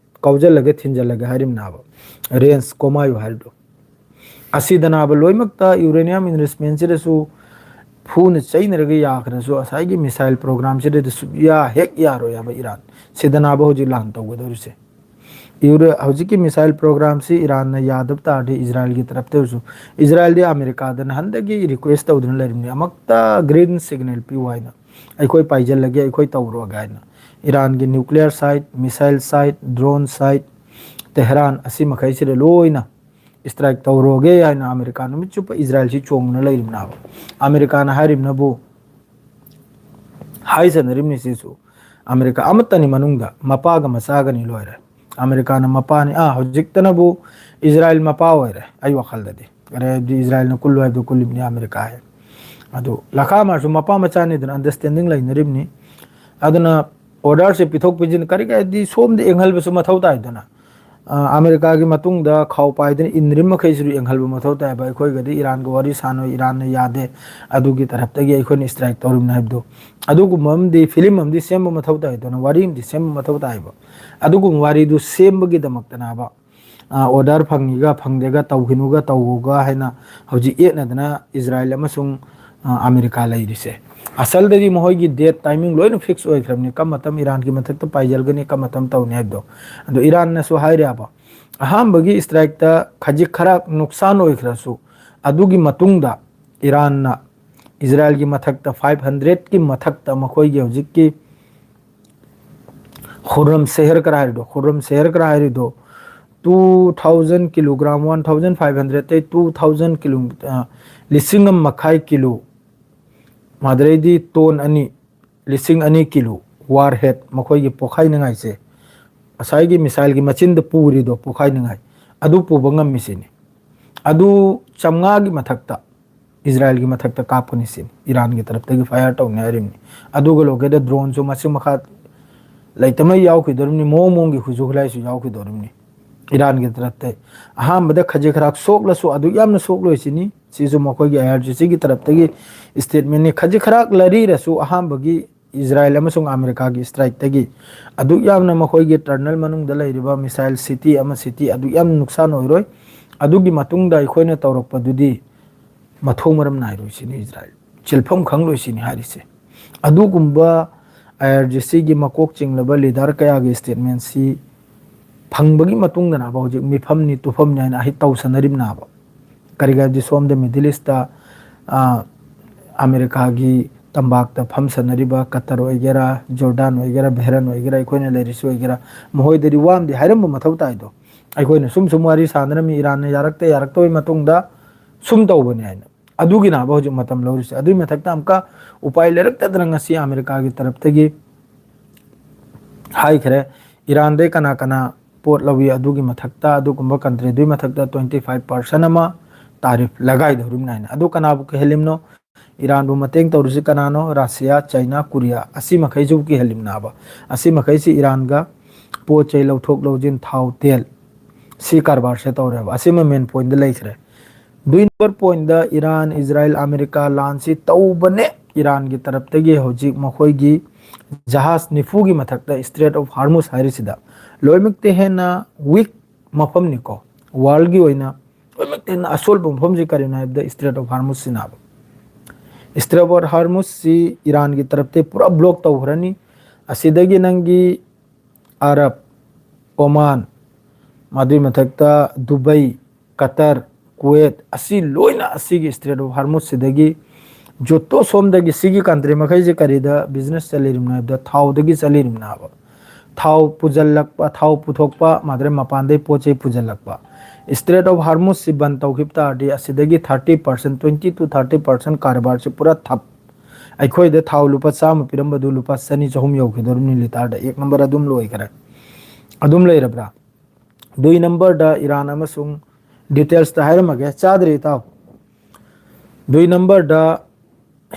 ꯀꯥꯎꯖꯜꯂꯒ ꯊꯤꯟꯖꯜꯂꯒ ꯍꯥꯏꯔꯤꯕꯅꯦꯕ, ꯔꯦꯟꯁ ꯀꯣꯃꯥꯌꯨ ꯍꯥꯏꯔꯤꯗꯣ꯫ ꯑꯁꯤꯗꯅꯥꯕ ꯂꯣꯏꯅꯃꯛꯇ ꯌꯨꯔꯦꯅꯤꯌꯝ ꯏꯟꯚꯦꯁꯃꯦꯟꯁꯤꯗꯁꯨ ꯐꯨꯅ ꯆꯩꯅꯔꯒ ꯌꯥꯈ꯭ꯔꯁꯨ, ꯉꯁꯥꯏꯒꯤ ꯃꯤꯁꯥꯏꯜ ꯄ꯭ꯔꯣꯒ꯭ꯔꯥꯝꯁꯤꯗꯗꯤ ꯁꯨꯛꯌꯥ ꯍꯦꯛ ꯌꯥꯔꯣꯏ ꯍꯥꯏꯕ ꯏꯔꯥꯟ꯫ ꯁꯤꯗꯅꯥꯕ ꯍꯧꯖꯤꯛ ꯂꯥꯟ ꯇꯧꯒꯗꯧꯔꯤꯁꯦ꯫ ꯏꯔ-, ꯍꯧꯖꯤꯛꯀꯤ ꯃꯤꯁꯥꯏꯜ ꯄ꯭ꯔꯣꯒ꯭ꯔꯥꯝꯁꯤ ꯏꯔꯥꯟꯅ ꯌꯥꯗꯕ ꯇꯥꯔꯗꯤ ꯏꯖꯔꯥꯏꯜꯒꯤ ꯇꯔꯞꯇ ꯑꯣꯏꯔꯁꯨ, ꯏꯖꯔꯥꯏꯜꯗꯤ ꯑꯃꯦꯔꯤꯀꯥꯗ ꯅꯍꯥꯟꯗꯒꯤ ꯔꯤꯀ꯭ꯋꯦꯁ ꯇꯧꯗꯨꯅ ꯂꯩꯔꯤꯕꯅꯤ, ꯑꯃꯨꯛꯇ ꯒ꯭ꯔꯤꯟ ꯁꯤꯒꯅꯦꯜ ꯄꯤꯌꯨ ꯍꯥꯏꯅ, ꯑꯩꯈꯣꯏ ꯄꯥꯏꯖꯜꯂꯒꯦ, ꯑꯩꯈꯣꯏ ꯇꯧꯔꯣꯒꯦ ꯍꯥꯏꯅ꯫ ꯏꯔꯥꯟꯒꯤ nuclear site, missile site, drone site, Tehran, ꯑꯁꯤ ꯃꯈꯩꯁꯤꯗ ꯂꯣꯏꯅ ꯏꯁꯇ꯭ꯔꯥꯏꯛ ꯇꯧꯔꯣꯒꯦ ꯍꯥꯏꯅ ꯑꯃꯦꯔꯤꯀꯥ ꯅꯨꯃꯤꯠ ꯆꯨꯞꯄ ꯏꯖꯔꯥꯏꯜꯁꯤ ꯆꯣꯡꯗꯨꯅ ꯂꯩꯔꯤꯕꯅꯦꯕ꯫ ꯑꯃꯦꯔꯤꯀꯥꯅ ꯍꯥꯏꯔꯤꯕꯅꯕꯨ, ꯍꯥꯏꯖꯅꯔꯤꯕꯅꯤ ꯁꯤꯁꯨ, ꯑꯃꯦꯔꯤꯀꯥ ꯑꯃꯠꯇꯅꯤ ꯃꯅꯨꯡꯗ, ꯃꯄꯥꯒ ꯃꯆꯥꯒꯅꯤ ꯂꯣꯏꯔꯦ꯫ ꯑꯃꯦꯔꯤꯀꯥꯅ ꯃꯄꯥꯅꯤ, ꯑꯥ, ꯍꯧꯖꯤꯛꯇꯅꯕꯨ ꯏꯖꯔꯥꯏꯜ ꯃꯄꯥ ꯑꯣꯏꯔꯦ ꯑꯩ ꯋꯥꯈꯜꯗꯗꯤ꯫ ꯀꯔꯤ ꯍꯥꯏꯕꯗꯤ ꯏꯖꯔꯥꯏꯜꯅ ꯀꯨꯜꯂꯨ ꯍꯥꯏꯕꯗꯣ ꯀꯨꯜꯂꯤꯕꯅꯤ ꯑꯃꯦꯔꯤꯀꯥ ꯍꯥꯏ꯫ ꯑꯗꯨ ꯂꯈꯥ ꯃꯥꯔꯁꯨ ꯃꯄꯥ ꯃꯆꯥꯅꯤꯗꯅ ꯑꯟꯗꯔꯁꯇꯦꯟꯗꯤꯡ ꯂꯩꯅꯔꯤꯕꯅꯤ꯫ ꯑꯗꯨꯅ ꯑꯣꯔꯗꯔꯁꯦ ꯄꯤꯊꯣꯛ ꯄꯤꯁꯤꯟ ꯀꯔꯤ ꯀꯔꯤꯗꯤ ꯁꯣꯝꯗ ꯌꯦꯡꯍꯜꯕꯁꯨ ꯃꯊꯧ ꯇꯥꯏꯗꯅ꯫ ꯑ, ꯑꯃꯦꯔꯤꯀꯥꯒꯤ ꯃꯇꯨꯡꯗ ꯈꯥꯎ ꯄꯥꯏꯗꯨꯅ ꯏꯟꯅꯔꯤꯕ ꯃꯈꯩꯁꯤꯁꯨ ꯌꯦꯡꯍꯜꯕ ꯃꯊꯧ ꯇꯥꯏꯕ꯫ ꯑꯩꯈꯣꯏꯒꯗꯤ ꯏꯔꯥꯟꯒ ꯋꯥꯔꯤ ꯁꯥꯟꯅꯣꯏ, ꯏꯔꯥꯟꯅ ꯌꯥꯗꯦ, ꯑꯗꯨꯒꯤ ꯇꯔꯞꯇꯒꯤ ꯑꯩꯈꯣꯏꯅ ꯏꯁꯇ꯭ꯔꯥꯏꯛ ꯇꯧꯔꯤꯕꯅꯤ ꯍꯥꯏꯕꯗꯣ꯫ ꯑꯗꯨꯒꯨꯝꯕ ꯑꯃꯗꯤ ꯐꯤꯂꯝ ꯑꯃꯗꯤ ꯁꯦꯝꯕ ꯃꯊꯧ ꯇꯥꯏꯗꯅ, ꯋꯥꯔꯤ ꯑꯃꯗꯤ ꯁꯦꯝꯕ ꯃꯊꯧ ꯇꯥꯏꯕ꯫ ꯑꯗꯨꯒꯨꯝꯕ ꯋꯥꯔꯤꯗꯨ ꯁꯦꯝꯕꯒꯤꯗꯃꯛꯇꯅꯦꯕ, ꯑ, ꯑꯣꯔꯗꯔ ꯐꯪꯉꯤꯒ ꯐꯪꯗꯦꯒ, ꯇꯧꯈꯤꯅꯨꯒ ꯇꯧꯒꯣꯒ ꯍꯥꯏꯅ ꯍꯧꯖꯤꯛ ꯌꯦꯠꯅꯗꯅ ꯏꯖꯔꯥꯏꯜ ꯑꯃꯁꯨꯡ, ꯑ, ꯑꯃꯦꯔꯤꯀꯥ ꯂꯩꯔꯤꯁꯦ꯫ ꯑꯁꯜꯗꯗꯤ ꯃꯈꯣꯏꯒꯤ ꯗꯦꯠ ꯇꯥꯏꯃꯤꯡ ꯂꯣꯏꯅ ꯐꯤꯛꯁ ꯑꯣꯏꯈ꯭ꯔꯕꯅꯤ, ꯀꯔꯝꯕ ꯃꯇꯝ ꯏꯔꯥꯟꯒꯤ ꯃꯊꯛꯇ ꯄꯥꯏꯖꯜꯒꯅꯤ, ꯀꯔꯝꯕ ꯃꯇꯝ ꯇꯧꯅꯤ ꯍꯥꯏꯕꯗꯣ꯫ ꯑꯗꯣ ꯏꯔꯥꯟꯅꯁꯨ ꯍꯥꯏꯔꯦꯕ, ꯑꯍꯥꯟꯕꯒꯤ ꯏꯁꯇ꯭ꯔꯥꯏꯛꯇ ꯈꯖꯤꯛ ꯈꯔ ꯅꯨꯛꯁꯥꯟ ꯑꯣꯏꯈ꯭ꯔꯁꯨ, ꯑꯗꯨꯒꯤ ꯃꯇꯨꯡꯗ ꯏꯔꯥꯟꯅ ꯏꯖꯔꯥꯏꯜꯒꯤ ꯃꯊꯛꯇ ꯐꯥꯏꯚ ꯍꯟꯗ꯭ꯔꯦꯠꯀꯤ ꯃꯊꯛꯇ ꯃꯈꯣꯏꯒꯤ ꯍꯧꯖꯤꯛꯀꯤ ꯈꯨꯔꯝ ꯁꯦꯍꯔ ꯀꯔꯥ ꯍꯥꯏꯔꯤꯗꯣ, ꯈꯨꯔꯝ ꯁꯦꯍꯔ ꯀꯔꯥ ꯍꯥꯏꯔꯤꯗꯣ, two thousand kilogram, one thousand five hundred ꯇꯩ two thousand ꯀꯤꯂꯣ, ꯑ, ꯂꯤꯁꯤꯡ ꯑꯃ ꯃꯈꯥꯏ ꯀꯤꯂꯣ, ꯃꯗꯨꯗꯩꯗꯤ ꯇꯣꯟ ꯑꯅꯤ, ꯂꯤꯁꯤꯡ ꯑꯅꯤ ꯀꯤꯂꯣ ꯋꯥꯔ ꯍꯦꯠ ꯃꯈꯣꯏꯒꯤ ꯄꯣꯈꯥꯏꯅꯤꯡꯉꯥꯏꯁꯦ, ꯉꯁꯥꯏꯒꯤ ꯃꯤꯁꯥꯏꯜꯒꯤ ꯃꯆꯤꯟꯗ ꯄꯨꯔꯤꯗꯣ ꯄꯣꯈꯥꯏꯅꯤꯡꯉꯥꯏ, ꯑꯗꯨ ꯄꯨꯕ ꯉꯝꯃꯤꯁꯤꯅꯤ꯫ ꯑꯗꯨ ꯆꯥꯝꯃꯉꯥꯒꯤ ꯃꯊꯛꯇ ꯏꯖꯔꯥꯏꯜꯒꯤ ꯃꯊꯛꯇ ꯀꯥꯞꯀꯅꯤ ꯁꯤꯅꯤ, ꯏꯔꯥꯟꯒꯤ ꯇꯔꯞꯇꯒꯤ ꯐꯥꯏꯌꯔ ꯇꯧꯅꯤ ꯍꯥꯏꯔꯤꯕꯅꯤ꯫ ꯑꯗꯨꯒ ꯂꯣꯀꯦꯗ ꯗ꯭ꯔꯣꯟꯁꯨ ꯃꯁꯤꯡ ꯃꯈꯥ ꯂꯩꯇꯃꯩ ꯌꯥꯎꯈꯤꯗꯣꯔꯤꯕꯅꯤ, ꯃꯑꯣꯡ ꯃꯑꯣꯡꯒꯤ ꯈꯨꯠꯁꯨ ꯈꯨꯠꯂꯥꯏꯁꯨ ꯌꯥꯎꯈꯤꯗꯣꯔꯤꯕꯅꯤ ꯏꯔꯥꯟꯒꯤ ꯇꯔꯞꯇ꯫ ꯑꯍꯥꯟꯕꯗ ꯈꯖꯤꯛ ꯈꯔꯥꯛ ꯁꯣꯛꯂꯁꯨ ꯑꯗꯨꯛ ꯌꯥꯝꯅ ꯁꯣꯛꯂꯣꯏ ꯁꯤꯅꯤ꯫ ꯁꯤꯁꯨ ꯃꯈꯣꯏꯒꯤ ꯑꯥꯏ ꯑꯥꯔ ꯖꯤ ꯁꯤꯒꯤ ꯇꯔꯞꯇꯒꯤ ꯏꯁꯇꯦꯠꯃꯦꯟꯅꯤ꯫ ꯈꯖꯤꯛ ꯈꯔꯥꯛ ꯂꯔꯤꯔꯁꯨ ꯑꯍꯥꯟꯕꯒꯤ ꯏꯖꯔꯥꯏꯜ ꯑꯃꯁꯨꯡ ꯑꯃꯦꯔꯤꯀꯥꯒꯤ ꯏꯁꯇ꯭ꯔꯥꯏꯛꯇꯒꯤ ꯑꯗꯨꯛ ꯌꯥꯝꯅ ꯃꯈꯣꯏꯒꯤ ꯇꯔꯅꯦꯜ ꯃꯅꯨꯡꯗ ꯂꯩꯔꯤꯕ ꯃꯤꯁꯥꯏꯜ ꯁꯤꯇꯤ ꯑꯃ ꯁꯤꯇꯤ ꯑꯗꯨꯛ ꯌꯥꯝꯅ ꯅꯨꯡꯁꯥꯟ ꯑꯣꯏꯔꯣꯏ꯫ ꯑꯗꯨꯒꯤ ꯃꯇꯨꯡꯗ ꯑꯩꯈꯣꯏꯅ ꯇꯧꯔꯛꯄꯗꯨꯗꯤ ꯃꯊꯣꯡ ꯃꯔꯝ ꯅꯥꯏꯔꯣꯏ ꯁꯤꯅꯤ ꯏꯖꯔꯥꯏꯜ꯫ ꯆꯤꯜꯐꯝ ꯈꯪꯂꯣꯏ ꯁꯤꯅꯤ ꯍꯥꯏꯔꯤꯁꯦ꯫ ꯑꯗꯨꯒꯨꯝꯕ ꯑꯥꯏ ꯑꯥꯔ ꯖꯤ ꯁꯤꯒꯤ ꯃꯀꯣꯛ ꯆꯤꯡꯂꯕ ꯂꯤꯗꯔ ꯀꯌꯥꯒꯤ ꯁ꯭ꯇꯦꯠꯃꯦꯟꯁꯤ ꯐꯪꯕꯒꯤ ꯃꯇꯨꯡꯗꯅꯕ ꯍꯧꯖꯤꯛ ꯃꯤꯐꯝꯅꯤ ꯇꯨꯐꯝꯅꯤ ꯍꯥꯏꯅ ꯑꯍꯤꯠ ꯇꯧꯁꯟꯅꯔꯤꯕꯅꯕ꯫ ꯀꯔꯤꯒꯤꯅꯣ ꯍꯥꯏꯕꯗꯤ ꯁꯣꯝꯗ ꯃꯤꯗꯜ ꯏꯁꯇ, ꯑ, ꯑꯃꯦꯔꯤꯀꯥꯒꯤ ꯇꯝꯄꯥꯛꯇ ꯐꯝꯁꯟꯅꯔꯤꯕ ꯀꯇꯔ ꯑꯣꯏꯒꯦꯔꯥ, ꯖꯣꯔꯗꯥꯟ ꯑꯣꯏꯒꯦꯔꯥ, ꯕꯦꯍꯔꯟ ꯑꯣꯏꯒꯦꯔꯥ, ꯑꯩꯈꯣꯏꯅ ꯂꯩꯔꯤꯁꯨ ꯑꯣꯏꯒꯦꯔꯥ, ꯃꯈꯣꯏꯗꯗꯤ ꯋꯥ ꯑꯃꯗꯤ ꯍꯥꯏꯔꯝꯕ ꯃꯊꯧ ꯇꯥꯏꯗꯣ꯫ ꯑꯩꯈꯣꯏꯅ ꯁꯨꯝ ꯁꯨꯝ ꯋꯥꯔꯤ ꯁꯥꯟꯅꯔꯝꯃꯤ, ꯏꯔꯥꯟꯅ ꯌꯥꯔꯛꯇ ꯌꯥꯔꯛꯇꯕꯩ ꯃꯇꯨꯡꯗ ꯁꯨꯝ ꯇꯧꯕꯅꯤ ꯍꯥꯏꯅ꯫ ꯑꯗꯨꯒꯤꯅꯕ ꯍꯧꯖꯤꯛ ꯃꯇꯝ ꯂꯧꯔꯤꯁꯦ꯫ ꯑꯗꯨꯒꯤ ꯃꯊꯛꯇ ꯑꯃꯨꯛꯀ ꯎꯄꯥꯏ ꯂꯩꯔꯛꯇꯗꯅ ꯉꯁꯤ ꯑꯃꯦꯔꯤꯀꯥꯒꯤ ꯇꯔꯞꯇꯒꯤ ꯍꯥꯏꯈ꯭ꯔꯦ, ꯏꯔꯥꯟꯗꯩ ꯀꯅꯥ ꯀꯅꯥ ꯄꯣꯠ ꯂꯧꯏ, ꯑꯗꯨꯒꯤ ꯃꯊꯛꯇ, ꯑꯗꯨꯒꯨꯝꯕ ꯀꯟꯇ꯭ꯔꯤꯗꯨꯒꯤ ꯃꯊꯛꯇ twenty five percent ꯑꯃ ꯇꯥꯔꯤꯐ ꯂꯒꯥꯏꯗꯧꯔꯤꯕꯅꯤ ꯍꯥꯏꯅ꯫ ꯑꯗꯨ ꯀꯅꯥꯕꯨ ꯀꯤꯍꯜꯂꯤꯕꯅꯣ? ꯏꯔꯥꯟꯕꯨ ꯃꯇꯦꯡ ꯇꯧꯔꯤꯁꯤ ꯀꯅꯥꯅꯣ? ꯔꯁꯤꯌꯥ, ꯆꯩꯅꯥ, ꯀꯣꯔꯤꯌꯥ, ꯑꯁꯤ ꯃꯈꯩꯁꯤꯕꯨ ꯀꯤꯍꯜꯂꯤꯕꯅꯦꯕ꯫ ꯑꯁꯤ ꯃꯈꯩꯁꯤ ꯏꯔꯥꯟꯒ ꯄꯣꯠ ꯆꯩ ꯂꯧꯊꯣꯛ ꯂꯧꯁꯤꯟ, ꯊꯥꯎ, ꯇꯦꯜ, ꯁꯤ ꯀꯔꯕꯥꯔꯁꯦ ꯇꯧꯔꯦꯕ꯫ ꯑꯁꯤꯃ ꯃꯦꯟ ꯄꯣꯏꯟꯗ ꯂꯩꯈ꯭ꯔꯦ꯫ ꯗꯨꯏ ꯅꯝꯕꯔ ꯄꯣꯏꯟꯗ ꯏꯔꯥꯟ, ꯏꯖꯔꯥꯏꯜ, ꯑꯃꯦꯔꯤꯀꯥ ꯂꯥꯟꯁꯤ ꯇꯧꯕꯅꯦ꯫ ꯏꯔꯥꯟꯒꯤ ꯇꯔꯞꯇꯒꯤ ꯍꯧꯖꯤꯛ ꯃꯈꯣꯏꯒꯤ ꯖꯍꯥꯖ ꯅꯤꯐꯨꯒꯤ ꯃꯊꯛꯇ ꯏꯁꯇ꯭ꯔꯦꯠ ꯑꯣꯐ ꯍꯥꯔꯃꯨꯁ ꯍꯥꯏꯔꯤꯁꯤꯗ ꯂꯣꯏꯅꯃꯛꯇ ꯍꯦꯟꯅ ꯋꯤꯛ ꯃꯐꯝꯅꯤꯀꯣ, ꯋꯥꯔꯜꯒꯤ ꯑꯣꯏꯅ ꯂꯣꯏꯅꯃꯛꯇ ꯍꯦꯟꯅ ꯑꯁꯣꯜꯕ ꯃꯐꯝꯁꯤ ꯀꯔꯤꯅꯣ ꯍꯥꯏꯕꯗ ꯏꯁꯇ꯭ꯔꯦꯠ ꯑꯣꯐ ꯍꯥꯔꯃꯨꯁꯁꯤꯅꯦꯕ꯫ ꯏꯁꯇ꯭ꯔꯦꯠ ꯑꯣꯐ ꯍꯥꯔꯃꯨꯁꯁꯤ ꯏꯔꯥꯟꯒꯤ ꯇꯔꯞꯇ ꯄꯨꯔꯥ ꯕ꯭ꯂꯣꯛ ꯇꯧꯈ꯭ꯔꯅꯤ꯫ ꯑꯁꯤꯗꯒꯤ ꯅꯪꯒꯤ ꯑꯔꯕ, ꯑꯣꯃꯥꯟ, ꯃꯗꯨꯒꯤ ꯃꯊꯛꯇ ꯗꯨꯕꯩ, ꯀꯇꯔ, ꯀꯨꯋꯦꯠ, ꯑꯁꯤ ꯂꯣꯏꯅ ꯑꯁꯤꯒꯤ ꯏꯁꯇ꯭ꯔꯦꯠ ꯑꯣꯐ ꯍꯥꯔꯃꯨꯁꯁꯤꯗꯒꯤ ꯖꯣꯇꯣ ꯁꯣꯝꯗꯒꯤ ꯁꯤꯒꯤ ꯀꯟꯇ꯭ꯔꯤ ꯃꯈꯩꯁꯦ ꯀꯔꯤꯗ ꯕꯤꯖꯤꯅꯦꯁ ꯆꯠꯂꯤꯔꯤꯕꯅꯣ ꯍꯥꯏꯕꯗ ꯊꯥꯎꯗꯒꯤ ꯆꯠꯂꯤꯔꯤꯕꯅꯦꯕ꯫ ꯊꯥꯎ ꯄꯨꯁꯤꯜꯂꯛꯄ, ꯊꯥꯎ ꯄꯨꯊꯣꯛꯄ, ꯃꯥꯗ꯭ꯔꯦ ꯃꯄꯥꯟꯗꯩ ꯄꯣꯠ ꯆꯩ ꯄꯨꯁꯤꯜꯂꯛꯄ꯫ ꯏꯁꯇ꯭ꯔꯦꯠ ꯑꯣꯐ ꯍꯥꯔꯃꯨꯁꯁꯤ ꯕꯟ ꯇꯧꯈꯤꯕ ꯇꯥꯔꯗꯤ ꯑꯁꯤꯗꯒꯤ thirty percent, twenty to thirty percent ꯀꯔꯕꯥꯔꯁꯤ ꯄꯨꯔꯥ ꯊꯞ꯫ ꯑꯩꯈꯣꯏꯗ ꯊꯥꯎ ꯂꯨꯄꯥ ꯆꯥꯝꯃ ꯄꯤꯔꯝꯕꯗꯨ ꯂꯨꯄꯥ ꯆꯅꯤ ꯆꯍꯨꯝ ꯌꯧꯈꯤꯗꯧꯔꯤꯕꯅꯤ ꯂꯤꯇꯔꯗ꯫ ꯑꯦꯛ ꯅꯝꯕꯔ ꯑꯗꯨꯝ ꯂꯣꯏꯈꯔꯦ꯫ ꯑꯗꯨꯝ ꯂꯩꯔꯕ꯭ꯔꯥ? ꯗꯨꯏ ꯅꯝꯕꯔꯗ ꯏꯔꯥꯟ ꯑꯃꯁꯨꯡ ꯗꯤꯇꯦꯜꯁꯇ ꯍꯥꯏꯔꯝꯃꯒꯦ, ꯆꯥꯗ꯭ꯔꯤ ꯏꯇꯥꯎ꯫ ꯗꯨꯏ ꯅꯝꯕꯔꯗ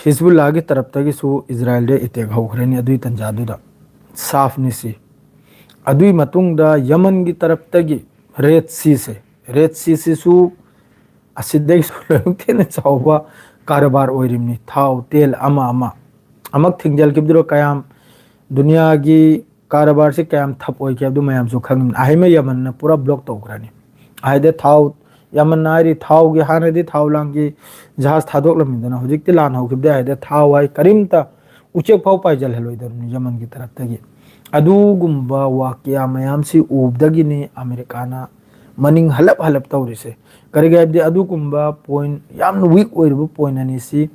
ꯍꯤꯖꯕꯨꯜꯂꯥꯒꯤ ꯇꯔꯞꯇꯒꯤꯁꯨ ꯏꯖꯔꯥꯏꯜꯗ ꯑꯦꯇꯦꯛ ꯍꯧꯈ꯭ꯔꯅꯤ ꯑꯗꯨꯏ ꯇꯟꯖꯥꯗꯨꯗ꯫ ꯁꯥꯐꯅꯤ ꯁꯤ꯫ ꯑꯗꯨꯏ ꯃꯇꯨꯡꯗ ꯌꯃꯟꯒꯤ ꯇꯔꯞꯇꯒꯤ ꯔꯦꯗ ꯁꯤꯁꯦ, ꯔꯦꯗ ꯁꯤꯁꯤꯁꯨ ꯑꯁꯤꯗꯒꯤꯁꯨ ꯂꯣꯏꯅꯃꯛ ꯍꯦꯟꯅ ꯆꯥꯎꯕ ꯀꯔꯕꯥꯔ ꯑꯣꯏꯔꯤꯕꯅꯤ, ꯊꯥꯎ, ꯇꯦꯜ, ꯑꯃ ꯑꯃ꯫ ꯑꯃꯨꯛ ꯊꯤꯡꯖꯤꯜꯈꯤꯕꯗꯨꯗ ꯀꯌꯥꯝ ꯗꯨꯅꯤꯌꯥꯒꯤ ꯀꯔꯕꯥꯔꯁꯤ ꯀꯌꯥꯝ ꯊꯞ ꯑꯣꯏꯈꯤ ꯍꯥꯏꯕꯗꯨ ꯃꯌꯥꯝꯁꯨ ꯈꯪꯉꯤꯕꯅꯤ꯫ ꯑꯍꯩꯃ ꯌꯃꯟꯅ ꯄꯨꯔꯥ ꯕ꯭ꯂꯣꯛ ꯇꯧꯈ꯭ꯔꯅꯤ꯫ ꯑꯍꯩꯗ ꯊꯥꯎ, ꯌꯃꯟ ꯍꯥꯏꯔꯤ ꯊꯥꯎꯒꯤ, ꯍꯥꯟꯅꯗꯤ ꯊꯥꯎ ꯂꯥꯡꯒꯤ ꯖꯍꯥꯖ ꯊꯥꯗꯣꯛꯂꯝꯃꯤꯗꯅ, ꯍꯧꯖꯤꯛꯇꯤ ꯂꯥꯟ ꯍꯧꯈꯤꯕꯗꯩ ꯑꯍꯩꯗ ꯊꯥꯎ ꯍꯥꯏ ꯀꯔꯤꯝꯇ ꯎꯆꯦꯛ ꯐꯥꯎ ꯄꯥꯏꯁꯤꯜꯍꯜꯂꯣꯏꯗꯕꯅꯤ ꯌꯃꯟꯒꯤ ꯇꯔꯞꯇꯒꯤ꯫ ꯑꯗꯨꯒꯨꯝꯕ ꯋꯥꯀꯤꯌꯥ ꯃꯌꯥꯝꯁꯤ ꯎꯕꯗꯒꯤꯅꯤ ꯑꯃꯦꯔꯤꯀꯥꯅ ꯃꯅꯤꯡ ꯍꯜꯂꯞ ꯍꯜꯂꯞ ꯇꯧꯔꯤꯁꯦ꯫ ꯀꯔꯤꯒꯤ ꯍꯥꯏꯕꯗꯤ ꯑꯗꯨꯒꯨꯝꯕ ꯄꯣꯏꯟ, ꯌꯥꯝꯅ ꯋꯤꯛ ꯑꯣꯏꯔꯤꯕ ꯄꯣꯏꯟ ꯑꯅꯤꯁꯤ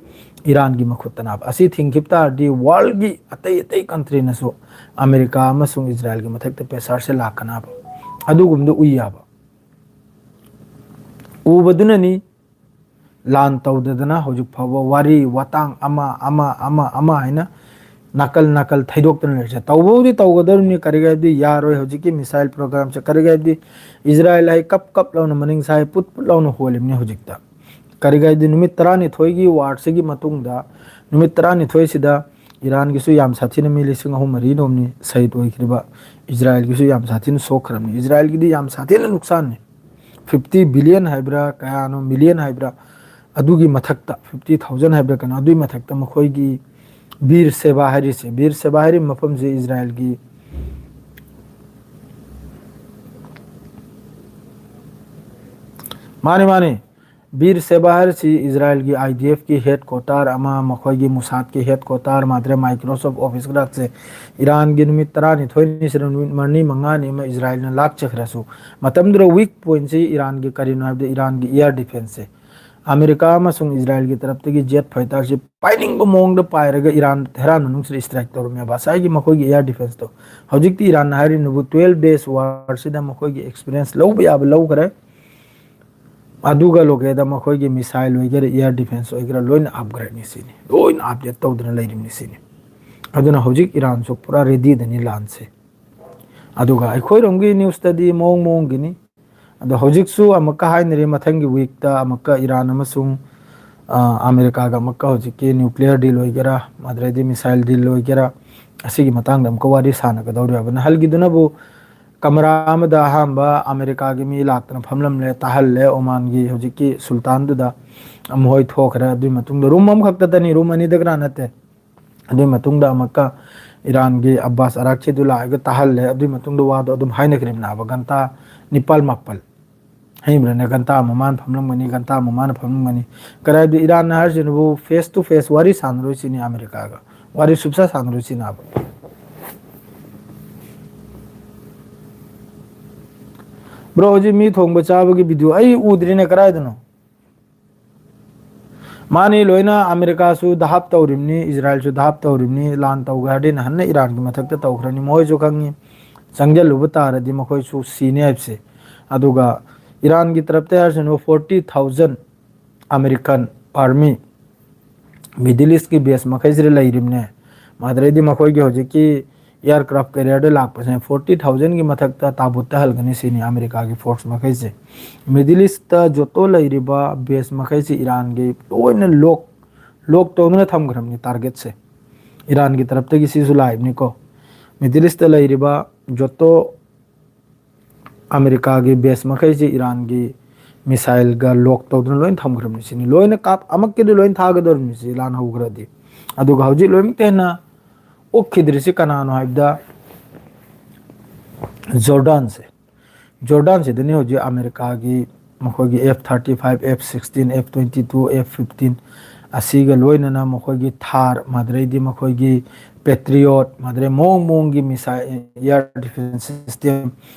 ꯏꯔꯥꯟꯒꯤ ꯃꯈꯨꯠꯇꯅꯦꯕ꯫ ꯑꯁꯤ ꯊꯤꯡꯈꯤꯕ ꯇꯥꯔꯗꯤ ꯋꯥꯔꯜꯒꯤ ꯑꯇꯩ ꯑꯇꯩ ꯀꯟꯇ꯭ꯔꯤꯅꯁꯨ ꯑꯃꯦꯔꯤꯀꯥ ꯑꯃꯁꯨꯡ ꯏꯖꯔꯥꯏꯜꯒꯤ ꯃꯊꯛꯇ ꯄ꯭ꯔꯦꯁꯔꯁꯦ ꯂꯥꯛꯀꯅꯦꯕ꯫ ꯑꯗꯨꯒꯨꯝꯕꯗꯣ ꯎꯏ ꯌꯥꯕ꯫ ꯎꯕꯗꯨꯅꯅꯤ ꯂꯥꯟ ꯇꯧꯗꯗꯅ ꯍꯧꯖꯤꯛ ꯐꯥꯎꯕ ꯋꯥꯔꯤ ꯋꯥꯇꯥꯡ ꯑꯃ, ꯑꯃ, ꯑꯃ, ꯑꯃ ꯍꯥꯏꯅ ꯅꯥꯀꯜ ꯅꯥꯀꯜ ꯊꯩꯗꯣꯛꯇꯅ ꯂꯩꯔꯤꯁꯦ꯫ ꯇꯧꯕꯕꯨꯗꯤ ꯇꯧꯒꯗꯧꯔꯤꯕꯅꯤ, ꯀꯔꯤꯒꯤ ꯍꯥꯏꯕꯗꯤ ꯌꯥꯔꯣꯏ꯫ ꯍꯧꯖꯤꯛꯀꯤ ꯃꯤꯁꯥꯏꯜ ꯄ꯭ꯔꯣꯒ꯭ꯔꯥꯝꯁꯦ, ꯀꯔꯤꯒꯤ ꯍꯥꯏꯕꯗꯤ ꯏꯖꯔꯥꯏꯜ ꯍꯥꯏ ꯀꯞ ꯀꯞ ꯂꯥꯎꯅ ꯃꯅꯤꯡ ꯁꯥꯏ ꯄꯨꯠ ꯄꯨꯠ ꯂꯥꯎꯅ ꯍꯣꯜꯂꯤꯕꯅꯤ ꯍꯧꯖꯤꯛꯇ꯫ ꯀꯔꯤꯒꯤ ꯍꯥꯏꯕꯗꯤ ꯅꯨꯃꯤꯠ ꯇꯔꯥꯅꯤꯊꯣꯏꯒꯤ ꯋꯥꯔꯁꯤꯒꯤ ꯃꯇꯨꯡꯗ, ꯅꯨꯃꯤꯠ ꯇꯔꯥꯅꯤꯊꯣꯏꯁꯤꯗ ꯏꯔꯥꯟꯒꯤꯁꯨ ꯌꯥꯝ ꯁꯥꯊꯤꯅ ꯃꯤ ꯂꯤꯁꯤꯡ ꯑꯍꯨꯝ ꯃꯔꯤ ꯔꯣꯝꯅꯤ ꯁꯍꯤꯗ ꯑꯣꯏꯈ꯭ꯔꯤꯕ, ꯏꯖꯔꯥꯏꯜꯒꯤꯁꯨ ꯌꯥꯝ ꯁꯥꯊꯤꯅ ꯁꯣꯛꯈ꯭ꯔꯕꯅꯤ꯫ ꯏꯖꯔꯥꯏꯜꯒꯤꯗꯤ ꯌꯥꯝ ꯁꯥꯊꯤꯅ ꯅꯨꯡꯁꯥꯟꯅꯤ꯫ ꯐꯤꯐꯇꯤ ꯕꯤꯂꯤꯌꯟ ꯍꯥꯏꯕ꯭ꯔꯥ, ꯀꯌꯥꯅꯣ, ꯃꯤꯂꯤꯌꯟ ꯍꯥꯏꯕ꯭ꯔꯥ, ꯑꯗꯨꯒꯤ ꯃꯊꯛꯇ, ꯐꯤꯐꯇꯤ ꯊꯥꯎꯖꯟ ꯍꯥꯏꯕ꯭ꯔꯥ ꯀꯩꯅꯣ, ꯑꯗꯨꯒꯤ ꯃꯊꯛꯇ ꯃꯈꯣꯏꯒꯤ ꯕꯤꯔ ꯁꯦꯕꯥ ꯍꯥꯏꯔꯤꯁꯦ, ꯕꯤꯔ ꯁꯦꯕꯥ ꯍꯥꯏꯔꯤꯕ ꯃꯐꯝꯁꯦ ꯏꯖꯔꯥꯏꯜꯒꯤ, ꯃꯥꯅꯤ, ꯃꯥꯅꯤ, ꯕꯤꯔ ꯁꯦꯕꯥ ꯍꯥꯏꯔꯤꯁꯤ ꯏꯖꯔꯥꯏꯜꯒꯤ IDF ꯀꯤ ꯍꯦꯗ ꯀ꯭ꯋꯥꯇꯔ ꯑꯃ, ꯃꯈꯣꯏꯒꯤ ꯃꯨꯁꯥꯗꯀꯤ ꯍꯦꯗ ꯀ꯭ꯋꯥꯇꯔ, ꯃꯥꯗ꯭ꯔꯦ ꯃꯥꯏꯀ꯭ꯔꯣꯁꯣꯐ ꯑꯣꯐꯤꯁ ꯈꯔꯁꯦ ꯏꯔꯥꯟꯒꯤ ꯅꯨꯃꯤꯠ ꯇꯔꯥꯅꯤꯊꯣꯏꯅꯤꯁꯤꯗ ꯅꯨꯃꯤꯠ ꯃꯔꯤ ꯃꯉꯥꯅꯤ ꯑꯃ ꯏꯖꯔꯥꯏꯜꯅ ꯂꯥꯛꯆꯈ꯭ꯔꯁꯨ, ꯃꯇꯝꯗꯨꯗ ꯋꯤꯛ ꯄꯣꯏꯟꯁꯤ ꯏꯔꯥꯟꯒꯤ ꯀꯔꯤꯅꯣ ꯍꯥꯏꯕꯗ ꯏꯔꯥꯟꯒꯤ ꯏꯌꯥꯔ ꯗꯤꯐꯦꯟꯁꯁꯦ꯫ ꯑꯃꯦꯔꯤꯀꯥ ꯑꯃꯁꯨꯡ ꯏꯖꯔꯥꯏꯜꯒꯤ ꯇꯔꯞꯇꯒꯤ ꯖꯦꯠ ꯐꯥꯏꯇꯔꯁꯤ ꯄꯥꯏꯅꯤꯡꯕ ꯃꯑꯣꯡꯗ ꯄꯥꯏꯔꯒ ꯏꯔꯥꯟ ꯇꯦꯍꯔꯥꯟ ꯃꯅꯨꯡꯁꯤꯗ ꯏꯁꯇ꯭ꯔꯥꯏꯛ ꯇꯧꯔꯝꯃꯦꯕ ꯉꯁꯥꯏꯒꯤ ꯃꯈꯣꯏꯒꯤ ꯏꯌꯥꯔ ꯗꯤꯐꯦꯟꯁꯇꯣ꯫ ꯍꯧꯖꯤꯛꯇꯤ ꯏꯔꯥꯟꯅ ꯍꯥꯏꯔꯤꯅꯕꯨ ꯇꯨꯋꯦꯜꯐ ꯗꯦꯖ ꯋꯥꯔꯁꯤꯗ ꯃꯈꯣꯏꯒꯤ ꯑꯦꯛꯁꯄꯤꯔꯤꯌꯦꯟꯁ ꯂꯧꯕ ꯌꯥꯕ ꯂꯧꯈ꯭ꯔꯦ꯫ ꯑꯗꯨꯒ ꯂꯣꯀꯦꯗ ꯃꯈꯣꯏꯒꯤ ꯃꯤꯁꯥꯏꯜ ꯑꯣꯏꯒꯦꯔꯥ, ꯏꯌꯥꯔ ꯗꯤꯐꯦꯟꯁ ꯑꯣꯏꯒꯦꯔꯥ, ꯂꯣꯏꯅ ꯑꯞꯒ꯭ꯔꯦꯗꯅꯤ ꯁꯤꯅꯤ, ꯂꯣꯏꯅ ꯑꯞꯗꯦꯠ ꯇꯧꯗꯅ ꯂꯩꯔꯤꯕꯅꯤ ꯁꯤꯅꯤ꯫ ꯑꯗꯨꯅ ꯍꯧꯖꯤꯛ ꯏꯔꯥꯟꯁꯨ ꯄꯨꯔꯥ ꯔꯦꯗꯤꯗꯅꯤ ꯂꯥꯟꯁꯦ꯫ ꯑꯗꯨꯒ ꯑꯩꯈꯣꯏꯔꯣꯝꯒꯤ ꯅ꯭ꯌꯨꯁꯇꯗꯤ ꯃꯑꯣꯡ ꯃꯑꯣꯡꯒꯤꯅꯤ꯫ ꯑꯗꯣ ꯍꯧꯖꯤꯛꯁꯨ ꯑꯃꯨꯛꯀ ꯍꯥꯏꯅꯔꯤ, ꯃꯊꯪꯒꯤ ꯋꯤꯛꯇ ꯑꯃꯨꯛꯀ ꯏꯔꯥꯟ ꯑꯃꯁꯨꯡ, ꯑ, ꯑꯃꯦꯔꯤꯀꯥꯒ ꯑꯃꯨꯛꯀ ꯍꯧꯖꯤꯛꯀꯤ ꯅ꯭ꯌꯨꯀ꯭ꯂꯤꯌꯔ ꯗꯤꯜ ꯑꯣꯏꯒꯦꯔꯥ, ꯑꯗꯩꯗꯤ ꯃꯤꯁꯥꯏꯜ ꯗꯤꯜ ꯑꯣꯏꯒꯦꯔꯥ, ꯑꯁꯤꯒꯤ ꯃꯇꯥꯡꯗ ꯑꯃꯨꯛꯀ ꯋꯥꯔꯤ ꯁꯥꯟꯅꯒꯗꯧꯔꯤꯕ꯫ ꯅꯍꯥꯟꯒꯤꯗꯨꯅꯕꯨ ꯀꯃꯔꯥ ꯑꯃꯗ ꯑꯍꯥꯟꯕ ꯑꯃꯦꯔꯤꯀꯥꯒꯤ ꯃꯤ ꯂꯥꯛꯇꯅ ꯐꯝꯂꯝꯂꯦ, ꯇꯥꯍꯜꯂꯦ, ꯑꯣꯃꯥꯟꯒꯤ ꯍꯧꯖꯤꯛꯀꯤ ꯁꯨꯜꯇꯥꯟꯗꯨꯗ꯫ ꯃꯈꯣꯏ ꯊꯣꯛꯈ꯭ꯔꯦ꯫ ꯑꯗꯨꯒꯤ ꯃꯇꯨꯡꯗ ꯔꯨꯝ ꯑꯃꯈꯛꯇꯗꯅꯤ, ꯔꯨꯝ ꯑꯅꯤꯗꯒ ꯅꯠꯇꯦ꯫ ꯑꯗꯨꯒꯤ ꯃꯇꯨꯡꯗ ꯑꯃꯨꯛꯀ ꯏꯔꯥꯟꯒꯤ ꯑꯕꯥꯁ ꯑꯔꯥꯛꯆꯤꯗꯨ ꯂꯥꯛꯑꯒ ꯇꯥꯍꯜꯂꯦ꯫ ꯑꯗꯨꯒꯤ ꯃꯇꯨꯡꯗ ꯋꯥꯗꯣ ꯑꯗꯨꯝ ꯍꯥꯏꯅꯈ꯭ꯔꯤꯕꯅꯦꯕ, ꯘꯟꯇꯥ ꯅꯤꯄꯥꯜ ꯃꯥꯄꯜ꯫ ꯍꯩꯕ꯭ꯔꯅꯦ? ꯘꯟꯇꯥ ꯑꯃ ꯃꯥꯅ ꯐꯝꯂꯝꯒꯅꯤ, ꯘꯟꯇꯥ ꯑꯃ ꯃꯥꯅ ꯐꯝꯂꯝꯒꯅꯤ꯫ ꯀꯗꯥꯏꯗ ꯏꯔꯥꯟꯅ ꯍꯥꯏꯔꯤꯁꯤꯅꯕꯨ face to face ꯋꯥꯔꯤ ꯁꯥꯟꯅꯔꯣꯏ ꯁꯤꯅꯤ ꯑꯃꯦꯔꯤꯀꯥꯒ꯫ ꯋꯥꯔꯤ ꯁꯨꯞꯁꯥ ꯁꯥꯟꯅꯔꯣꯏ ꯁꯤꯅꯦꯕ꯫ Bro, ꯍꯧꯖꯤꯛ ꯃꯤ ꯊꯣꯡꯕ ꯆꯥꯕꯒꯤ video ꯑꯩ ꯎꯗ꯭ꯔꯤꯅꯦ, ꯀꯗꯥꯏꯗꯅꯣ? ꯃꯥꯅꯤ, ꯂꯣꯏꯅ ꯑꯃꯦꯔꯤꯀꯥꯁꯨ ꯗꯍꯥꯞ ꯇꯧꯔꯤꯕꯅꯤ, ꯏꯖꯔꯥꯏꯜꯁꯨ ꯗꯍꯥꯞ ꯇꯧꯔꯤꯕꯅꯤ꯫ ꯂꯥꯟ ꯇꯧꯒꯦ ꯍꯥꯏꯔꯗꯤ ꯅꯍꯟꯅ ꯏꯔꯥꯟꯒꯤ ꯃꯊꯛꯇ ꯇꯧꯈ꯭ꯔꯅꯤ, ꯃꯈꯣꯏꯁꯨ ꯈꯪꯉꯤ꯫ ꯆꯪꯁꯤꯜꯂꯨꯕ ꯇꯥꯔꯗꯤ ꯃꯈꯣꯏꯁꯨ ꯁꯤꯅꯤ ꯍꯥꯏꯕꯁꯦ꯫ ꯑꯗꯨꯒ ꯏꯔꯥꯟꯒꯤ ꯇꯔꯞꯇ ꯍꯥꯏꯔꯁꯤꯅ forty thousand American army Middle Eastꯀꯤ base ꯃꯈꯩꯁꯤꯗ ꯂꯩꯔꯤꯕꯅꯦ꯫ ꯃꯥꯗ꯭ꯔꯩꯗꯤ ꯃꯈꯣꯏꯒꯤ ꯍꯧꯖꯤꯛꯀꯤ aircraft carrierꯗ ꯂꯥꯛꯄꯁꯦ forty thousandꯒꯤ ꯃꯊꯛꯇ ꯇꯥꯕꯨꯠꯇ ꯍꯜꯒꯅꯤ ꯁꯤꯅꯤ ꯑꯃꯦꯔꯤꯀꯥꯒꯤ force ꯃꯈꯩꯁꯦ꯫ Middle Eastꯇ ꯖꯣꯇꯣ ꯂꯩꯔꯤꯕ base ꯃꯈꯩꯁꯤ ꯏꯔꯥꯟꯒꯤ ꯂꯣꯏꯅ lock, lock ꯇꯧꯗꯨꯅ ꯊꯝꯈ꯭ꯔꯕꯅꯤ targetꯁꯦ꯫ ꯏꯔꯥꯟꯒꯤ ꯇꯔꯞꯇꯒꯤ ꯁꯤꯁꯨ ꯂꯥꯛꯏꯕꯅꯤꯀꯣ꯫ Middle Eastꯇ ꯂꯩꯔꯤꯕ ꯖꯣꯇꯣ ꯑꯃꯦꯔꯤꯀꯥꯒꯤ base ꯃꯈꯩꯁꯤ ꯏꯔꯥꯟꯒꯤ missileꯒ lock ꯇꯧꯗꯨꯅ ꯂꯣꯏꯅ ꯊꯝꯈ꯭ꯔꯕꯅꯤ ꯁꯤꯅꯤ꯫ ꯂꯣꯏꯅ ꯀꯥꯞ-, ꯑꯃꯛꯀꯤꯗꯤ ꯂꯣꯏꯅ ꯊꯥꯒꯗꯧꯔꯤꯕꯅꯤ ꯁꯤ ꯏꯔꯥꯟ ꯍꯧꯈ꯭ꯔꯗꯤ꯫ ꯑꯗꯨꯒ ꯍꯧꯖꯤꯛ ꯂꯣꯏꯅꯃꯛꯇ ꯍꯦꯟꯅ ꯑꯣꯛꯈꯤꯗ꯭ꯔꯤꯁꯤ ꯀꯅꯥꯅꯣ ꯍꯥꯏꯕꯗ ꯖꯣꯔꯗꯥꯟꯁꯦ꯫ ꯖꯣꯔꯗꯥꯟꯁꯤꯗꯅꯤ ꯍꯧꯖꯤꯛ ꯑꯃꯦꯔꯤꯀꯥꯒꯤ ꯃꯈꯣꯏꯒꯤ F thirty five, F sixteen, F twenty two, F fifteen ꯑꯁꯤꯒ ꯂꯣꯏꯅꯅ ꯃꯈꯣꯏꯒꯤ ꯊꯥꯔ, ꯃꯗꯨꯗꯩꯗꯤ ꯃꯈꯣꯏꯒꯤ Patriot, ꯃꯗꯨꯗꯩ ꯃꯑꯣꯡ ꯃꯑꯣꯡꯒꯤ missile, air defense system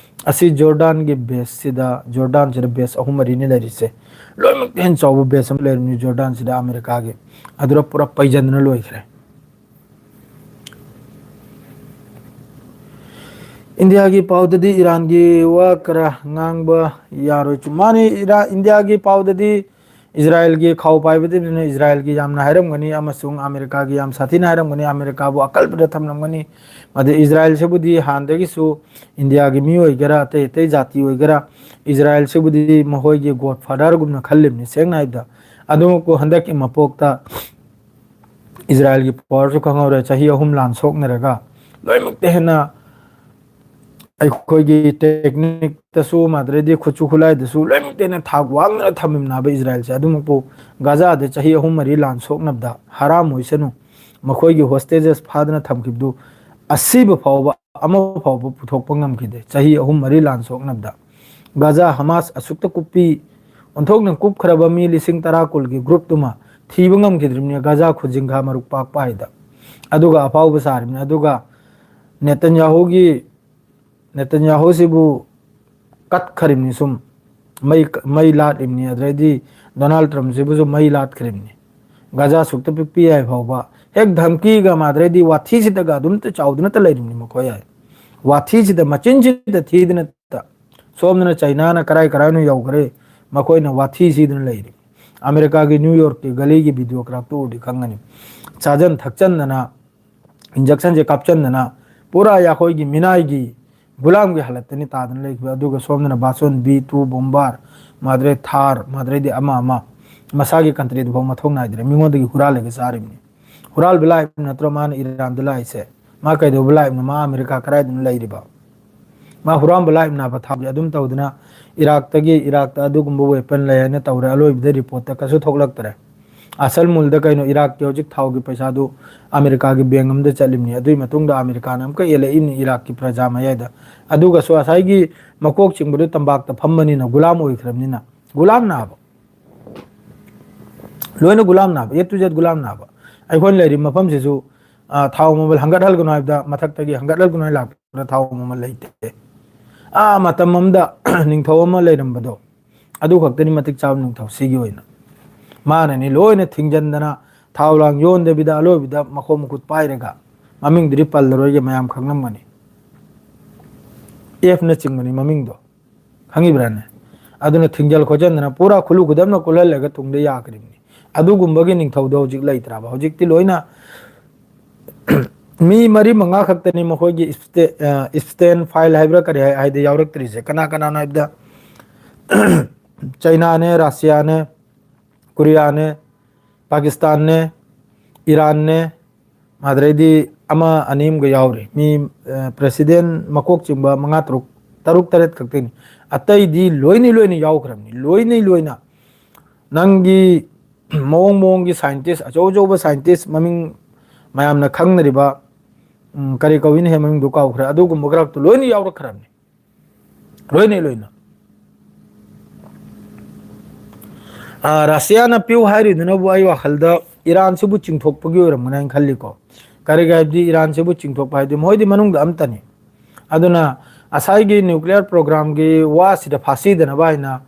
ꯑꯁꯤ ꯖꯣꯔꯗꯥꯟꯒꯤ baseꯁꯤꯗ, ꯖꯣꯔꯗꯥꯟꯁꯤꯗ base ꯑꯍꯨꯝ ꯃꯔꯤꯅꯤ ꯂꯩꯔꯤꯁꯦ꯫ ꯂꯣꯏꯅꯃꯛꯇ ꯍꯦꯟꯅ ꯆꯥꯎꯕ base ꯑꯃ ꯂꯩꯔꯝꯃꯤ ꯖꯣꯔꯗꯥꯟꯁꯤꯗ ꯑꯃꯦꯔꯤꯀꯥꯒꯤ꯫ ꯑꯗꯨꯗ ꯄꯨꯔꯥ ꯄꯩꯖꯟꯗꯅ ꯂꯣꯏꯈ꯭ꯔꯦ꯫ ꯏꯟꯗꯤꯌꯥꯒꯤ ꯄꯥꯎꯗꯗꯤ ꯏꯔꯥꯟꯒꯤ ꯋꯥ ꯈꯔ ꯉꯥꯡꯕ ꯌꯥꯔꯣꯏ꯫ ꯆꯨꯝ-, ꯃꯥꯅꯤ, ꯏꯔꯥ-, ꯏꯟꯗꯤꯌꯥꯒꯤ ꯄꯥꯎꯗꯗꯤ ꯏꯖꯔꯥꯏꯜꯒꯤ ꯈꯥꯎ ꯄꯥꯏꯕꯗꯨꯅ ꯏꯖꯔꯥꯏꯜꯒꯤ ꯌꯥꯝꯅ ꯍꯥꯏꯔꯝꯒꯅꯤ ꯑꯃꯁꯨꯡ ꯑꯃꯦꯔꯤꯀꯥꯒꯤ ꯌꯥꯝ ꯁꯥꯊꯤꯅ ꯍꯥꯏꯔꯝꯒꯅꯤ, ꯑꯃꯦꯔꯤꯀꯥꯕꯨ ꯑꯀꯜꯕꯗ ꯊꯝꯂꯝꯒꯅꯤ꯫ ꯑꯗ ꯏꯖꯔꯥꯏꯜꯁꯤꯕꯨꯗꯤ ꯍꯥꯟꯅꯗꯒꯤꯁꯨ ꯏꯟꯗꯤꯌꯥꯒꯤ ꯃꯤ ꯑꯣꯏꯒꯦꯔꯥ, ꯑꯇꯩ ꯑꯇꯩ ꯖꯥꯇꯤ ꯑꯣꯏꯒꯦꯔꯥ, ꯏꯖꯔꯥꯏꯜꯁꯤꯕꯨꯗꯤ ꯃꯈꯣꯏꯒꯤ godfatherꯒꯨꯝꯅ ꯈꯜꯂꯤꯕꯅꯤ, ꯁꯦꯡꯅ ꯍꯥꯏꯕꯗ꯫ ꯑꯗꯨꯃꯛꯄꯨ ꯍꯟꯗꯛꯀꯤ ꯃꯄꯣꯛꯇ ꯏꯖꯔꯥꯏꯜꯒꯤ powerꯁꯨ ꯈꯪꯍꯧꯔꯦ, ꯆꯍꯤ ꯑꯍꯨꯝ ꯂꯥꯟ ꯁꯣꯛꯅꯔꯒ ꯂꯣꯏꯅꯃꯛꯇ ꯍꯦꯟꯅ ꯑꯩꯈꯣꯏꯒꯤ techniqueꯇꯁꯨ, ꯃꯗꯨꯗꯩꯗꯤ ꯈꯨꯠꯁꯨ ꯈꯨꯠꯂꯥꯏꯗꯁꯨ ꯂꯣꯏꯅꯃꯛꯇ ꯍꯦꯟꯅ ꯊꯥꯛ ꯋꯥꯡꯅ ꯊꯝꯃꯤꯕꯅꯦꯕ ꯏꯖꯔꯥꯏꯜꯁꯦ꯫ ꯑꯗꯨꯃꯛꯄꯨ ꯒꯥꯖꯥꯗ ꯆꯍꯤ ꯑꯍꯨꯝ ꯃꯔꯤ ꯂꯥꯟ ꯁꯣꯛꯅꯕꯗ ꯍꯔꯥꯝ ꯑꯣꯏꯁꯅꯨ, ꯃꯈꯣꯏꯒꯤ hostages ꯐꯥꯗꯨꯅ ꯊꯝꯈꯤꯕꯗꯨ ꯑꯁꯤꯕ ꯐꯥꯎꯕ ꯑꯃ ꯐꯥꯎꯕ ꯄꯨꯊꯣꯛꯄ ꯉꯝꯈꯤꯗꯦ꯫ ꯆꯍꯤ ꯑꯍꯨꯝ ꯃꯔꯤ ꯂꯥꯟ ꯁꯣꯛꯅꯕꯗ ꯒꯥꯖꯥ ꯍꯃꯥꯁ ꯑꯁꯨꯛꯇ ꯀꯨꯞꯄꯤ, ꯑꯣꯟꯊꯣꯛꯅ ꯀꯨꯞꯈ꯭ꯔꯕ ꯃꯤ ꯂꯤꯁꯤꯡ ꯇꯔꯥ ꯀꯨꯟꯒꯤ group ꯇꯨꯃ ꯊꯤꯕ ꯉꯝꯈꯤꯗ꯭ꯔꯤꯕꯅꯤ ꯒꯥꯖꯥ ꯈꯨꯖꯤꯡꯈꯥ ꯃꯔꯨꯛ ꯄꯥꯛꯄ ꯍꯥꯏꯗ꯫ ꯑꯗꯨꯒ ꯑꯐꯥꯎꯕ ꯁꯥꯔꯤꯕꯅꯤ꯫ ꯑꯗꯨꯒ ꯅꯦꯇꯟꯌꯥꯍꯨꯒꯤ, ꯅꯦꯇꯟꯌꯥꯍꯨꯁꯤꯕꯨ ꯀꯠꯈ꯭ꯔꯤꯕꯅꯤ ꯁꯨꯝ, ꯃꯩ, ꯃꯩ ꯂꯥꯠꯂꯤꯕꯅꯤ꯫ ꯑꯗꯨꯗꯩꯗꯤ ꯗꯣꯅꯥꯜꯗ ꯇ꯭ꯔꯝꯞꯁꯤꯕꯨꯁꯨ ꯃꯩ ꯂꯥꯠꯈ꯭ꯔꯤꯕꯅꯤ꯫ ꯒꯥꯖꯥ ꯁꯨꯛꯇ ꯄꯤꯛꯄꯤ ꯍꯥꯏ ꯐꯥꯎꯕ ꯍꯦꯛ ꯙꯝꯀꯤꯒ ꯃꯥꯗ꯭ꯔꯩꯗꯤ ꯋꯥꯊꯤꯁꯤꯗꯒ ꯑꯗꯨꯝꯇ ꯆꯥꯎꯗꯅꯇ ꯂꯩꯔꯤꯕꯅꯤ ꯃꯈꯣꯏ ꯍꯥꯏ꯫ ꯋꯥꯊꯤꯁꯤꯗ ꯃꯆꯤꯟꯁꯤꯗ ꯊꯤꯗꯅꯇ꯫ ꯁꯣꯝꯗꯅ ꯆꯩꯅꯥꯅ ꯀꯔꯥꯏ ꯀꯔꯥꯏꯅꯣ ꯌꯧꯈ꯭ꯔꯦ, ꯃꯈꯣꯏꯅ ꯋꯥꯊꯤ ꯁꯤꯗꯅ ꯂꯩꯔꯤ꯫ ꯑꯃꯦꯔꯤꯀꯥꯒꯤ ꯅ꯭ꯌꯨ ꯌꯣꯔꯛꯀꯤ ꯒꯂꯤꯒꯤ video ꯀ꯭ꯔꯥꯞꯇꯨ ꯎꯔꯗꯤ ꯈꯪꯒꯅꯤ꯫ ꯆꯥꯖꯟ ꯊꯛꯆꯟꯗꯅ, injection ꯁꯦ ꯀꯥꯞꯆꯟꯗꯅ, ꯄꯨꯔꯥ ꯑꯩꯈꯣꯏꯒꯤ ꯃꯤꯅꯥꯏꯒꯤ ꯒꯨꯂꯥꯝꯒꯤ ꯍꯥꯂꯠꯇꯅꯤ ꯇꯥꯗꯅ ꯂꯩꯈꯤꯕ꯫ ꯑꯗꯨꯒ ꯁꯣꯝꯗꯅ ꯕꯥꯁꯣꯟ B two bomber, ꯃꯥꯗ꯭ꯔꯦ ꯊꯥꯔ, ꯃꯥꯗ꯭ꯔꯦꯗꯤ ꯑꯃ ꯑꯃ, ꯃꯁꯥꯒꯤ country ꯗꯨꯐꯥꯎ ꯃꯊꯧ ꯅꯥꯏꯗ꯭ꯔꯦ, ꯃꯤꯉꯣꯟꯗꯒꯤ ꯍꯨꯔꯥꯜꯂꯒ ꯆꯥꯔꯤꯕꯅꯤ꯫ ꯍꯨꯔꯥꯜꯕ ꯂꯥꯛꯏꯕ ꯅꯠꯇ꯭ꯔꯣ ꯃꯥꯅ ꯏꯔꯥꯟꯗ ꯂꯥꯛꯏꯁꯦ? ꯃꯥ ꯀꯩꯗꯧꯕ ꯂꯥꯛꯏꯕꯅꯣ? ꯃꯥ ꯑꯃꯦꯔꯤꯀꯥ ꯀꯗꯥꯏꯗꯅꯣ ꯂꯩꯔꯤꯕ? ꯃꯥ ꯍꯨꯔꯥꯟꯕ ꯂꯥꯛꯏꯕꯅꯥꯕ ꯊꯥꯎꯒꯤ ꯑꯗꯨꯝ ꯇꯧꯗꯅ ꯏꯔꯥꯛꯇꯒꯤ, ꯏꯔꯥꯛꯇ ꯑꯗꯨꯒꯨꯝꯕ weapon ꯂꯩ ꯍꯥꯏꯅ ꯇꯧꯔꯦ, ꯑꯂꯣꯏꯕꯗ report ꯇ ꯀꯩꯁꯨ ꯊꯣꯛꯂꯛꯇ꯭ꯔꯦ꯫ ꯑꯁꯜ ꯃꯨꯜꯗ ꯀꯩꯅꯣ, ꯏꯔꯥꯛꯀꯤ ꯍꯧꯖꯤꯛ ꯊꯥꯎꯒꯤ ꯄꯩꯁꯥꯗꯨ ꯑꯃꯦꯔꯤꯀꯥꯒꯤ bank ꯑꯃꯗ ꯆꯠꯂꯤꯕꯅꯤ, ꯑꯗꯨꯒꯤ ꯃꯇꯨꯡꯗ ꯑꯃꯦꯔꯤꯀꯥꯅ ꯑꯃꯨꯛꯀ ꯌꯦꯜꯂꯛꯏꯕꯅꯤ ꯏꯔꯥꯛꯀꯤ ꯄ꯭ꯔꯖꯥ ꯃꯌꯥꯏꯗ꯫ ꯑꯗꯨꯒꯁꯨ ꯉꯁꯥꯏꯒꯤ ꯃꯀꯣꯛ ꯆꯤꯡꯕꯗꯨ ꯇꯝꯄꯥꯛꯇ ꯐꯝꯕꯅꯤꯅ, ꯒꯨꯂꯥꯝ ꯑꯣꯏꯈ꯭ꯔꯕꯅꯤꯅ, ꯒꯨꯂꯥꯝꯅꯥꯕ, ꯂꯣꯏꯅ ꯒꯨꯂꯥꯝꯅꯥꯕ, A to Z ꯒꯨꯂꯥꯝꯅꯥꯕ꯫ ꯑꯩꯈꯣꯏꯅ ꯂꯩꯔꯤꯕ ꯃꯐꯝꯁꯤꯁꯨ, ꯑ, ꯊꯥꯎ ꯃꯃꯜ ꯍꯟꯒꯠꯍꯜꯒꯅꯨ ꯍꯥꯏꯕꯗ ꯃꯊꯛꯇꯒꯤ ꯍꯟꯒꯠꯍꯜꯒꯅꯨ ꯍꯥꯏ ꯂꯥꯛꯄꯗ ꯊꯥꯎ ꯃꯃꯜ ꯂꯩꯇꯦ꯫ ꯑꯥ, ꯃꯇꯝ ꯑꯃꯗ ꯅꯤꯡꯊꯧ ꯑꯃ ꯂꯩꯔꯝꯕꯗꯣ, ꯑꯗꯨ ꯈꯛꯇꯅꯤ ꯃꯇꯤꯛ ꯆꯥꯕ ꯅꯤꯡꯊꯧ ꯁꯤꯒꯤ ꯑꯣꯏꯅ꯫ ꯃꯥꯅꯅꯤ ꯂꯣꯏꯅ ꯊꯤꯡꯖꯤꯟꯗꯅ ꯊꯥꯎ ꯂꯥꯡ ꯌꯣꯟꯗꯕꯤꯗ ꯑꯂꯣꯏꯕꯗ ꯃꯈꯣꯡ ꯃꯈꯨꯠ ꯄꯥꯏꯔꯒ, ꯃꯃꯤꯡꯗꯨꯗꯤ ꯄꯜꯂꯔꯣꯏꯒꯦ, ꯃꯌꯥꯝ ꯈꯪꯂꯝꯒꯅꯤ, F ꯅꯆꯤꯡꯕꯅꯤ ꯃꯃꯤꯡꯗꯣ, ꯈꯪꯉꯤꯕ꯭ꯔꯥꯅꯦ? ꯑꯗꯨꯅ ꯊꯤꯡꯖꯜ ꯈꯣꯠꯆꯟꯗꯅ ꯄꯨꯔꯥ ꯈꯨꯂꯨ ꯈꯨꯗꯝꯅ ꯀꯨꯜꯍꯜꯂꯒ ꯇꯨꯡꯗ ꯌꯥꯈ꯭ꯔꯤꯕꯅꯤ꯫ ꯑꯗꯨꯒꯨꯝꯕꯒꯤ ꯅꯤꯡꯊꯧꯗꯣ ꯍꯧꯖꯤꯛ ꯂꯩꯇ꯭ꯔꯕ? ꯍꯧꯖꯤꯛꯇꯤ ꯂꯣꯏꯅ ꯃꯤ ꯃꯔꯤ ꯃꯉꯥ ꯈꯛꯇꯅꯤ ꯃꯈꯣꯏꯒꯤ Epste-, ꯑ, Epstein file ꯍꯥꯏꯕ꯭ꯔꯥ ꯀꯔꯤ ꯍꯥꯏ-, ꯍꯥꯏꯗꯤ ꯌꯥꯎꯔꯛꯇ꯭ꯔꯤꯁꯦ꯫ ꯀꯅꯥ ꯀꯅꯥꯅꯣ ꯍꯥꯏꯕꯗ, ꯆꯩꯅꯥꯅꯦ, ꯔꯁꯤꯌꯥꯅꯦ, ꯀꯣꯔꯤꯌꯥꯅꯦ, ꯄꯥꯀꯤꯁꯇꯥꯟꯅꯦ, ꯏꯔꯥꯟꯅꯦ, ꯑꯗꯨꯗꯩꯗꯤ ꯑꯃ ꯑꯅꯤ ꯑꯃꯒ ꯌꯥꯎꯔꯤ꯫ ꯃꯤ, ꯑ, president ꯃꯀꯣꯛ ꯆꯤꯡꯕ ꯃꯉꯥ, ꯇꯔꯨꯛ, ꯇꯔꯨꯛ, ꯇꯔꯦꯠ ꯈꯛꯇꯅꯤ꯫ ꯑꯇꯩꯗꯤ ꯂꯣꯏꯅ, ꯂꯣꯏꯅ ꯌꯥꯎꯈ꯭ꯔꯕꯅꯤ꯫ ꯂꯣꯏꯅ, ꯂꯣꯏꯅ꯫ ꯅꯪꯒꯤ ꯃꯑꯣꯡ ꯃꯑꯣꯡꯒꯤ scientist, ꯑꯆꯧ ꯑꯆꯧꯕ scientist, ꯃꯃꯤꯡ ꯃꯌꯥꯝꯅ ꯈꯪꯅꯔꯤꯕ, ꯎꯝ, ꯀꯔꯤ ꯀꯧꯏꯅ ꯍꯦ ꯃꯃꯤꯡꯗꯨ ꯀꯥꯎꯈ꯭ꯔꯦ, ꯑꯗꯨꯒꯨꯝꯕ ꯈꯔꯇꯨ ꯂꯣꯏꯅ ꯌꯥꯎꯔꯛꯈ꯭ꯔꯕꯅꯤ꯫ ꯂꯣꯏꯅ, ꯂꯣꯏꯅ꯫ ꯑ, ꯔꯁꯤꯌꯥꯅ ꯄꯤꯌꯨ ꯍꯥꯏꯔꯤꯗꯨꯅꯕꯨ ꯑꯩ ꯋꯥꯈꯜꯗ ꯏꯔꯥꯟꯁꯤꯕꯨ ꯆꯤꯡꯊꯣꯛꯄꯒꯤ ꯑꯣꯏꯔꯝꯒꯅꯤ ꯍꯥꯏꯅ ꯈꯜꯂꯤꯀꯣ꯫ ꯀꯔꯤꯒꯤ ꯍꯥꯏꯕꯗꯤ ꯏꯔꯥꯟꯁꯤꯕꯨ ꯆꯤꯡꯊꯣꯛꯄ ꯍꯥꯏꯕꯗꯤ ꯃꯈꯣꯏꯗꯤ ꯃꯅꯨꯡꯗ ꯑꯝꯇꯅꯤ꯫ ꯑꯗꯨꯅ ꯉꯁꯥꯏꯒꯤ nuclear programꯒꯤ ꯋꯥꯁꯤꯗ ꯐꯥꯁꯤꯗꯅꯕ ꯍꯥꯏꯅ,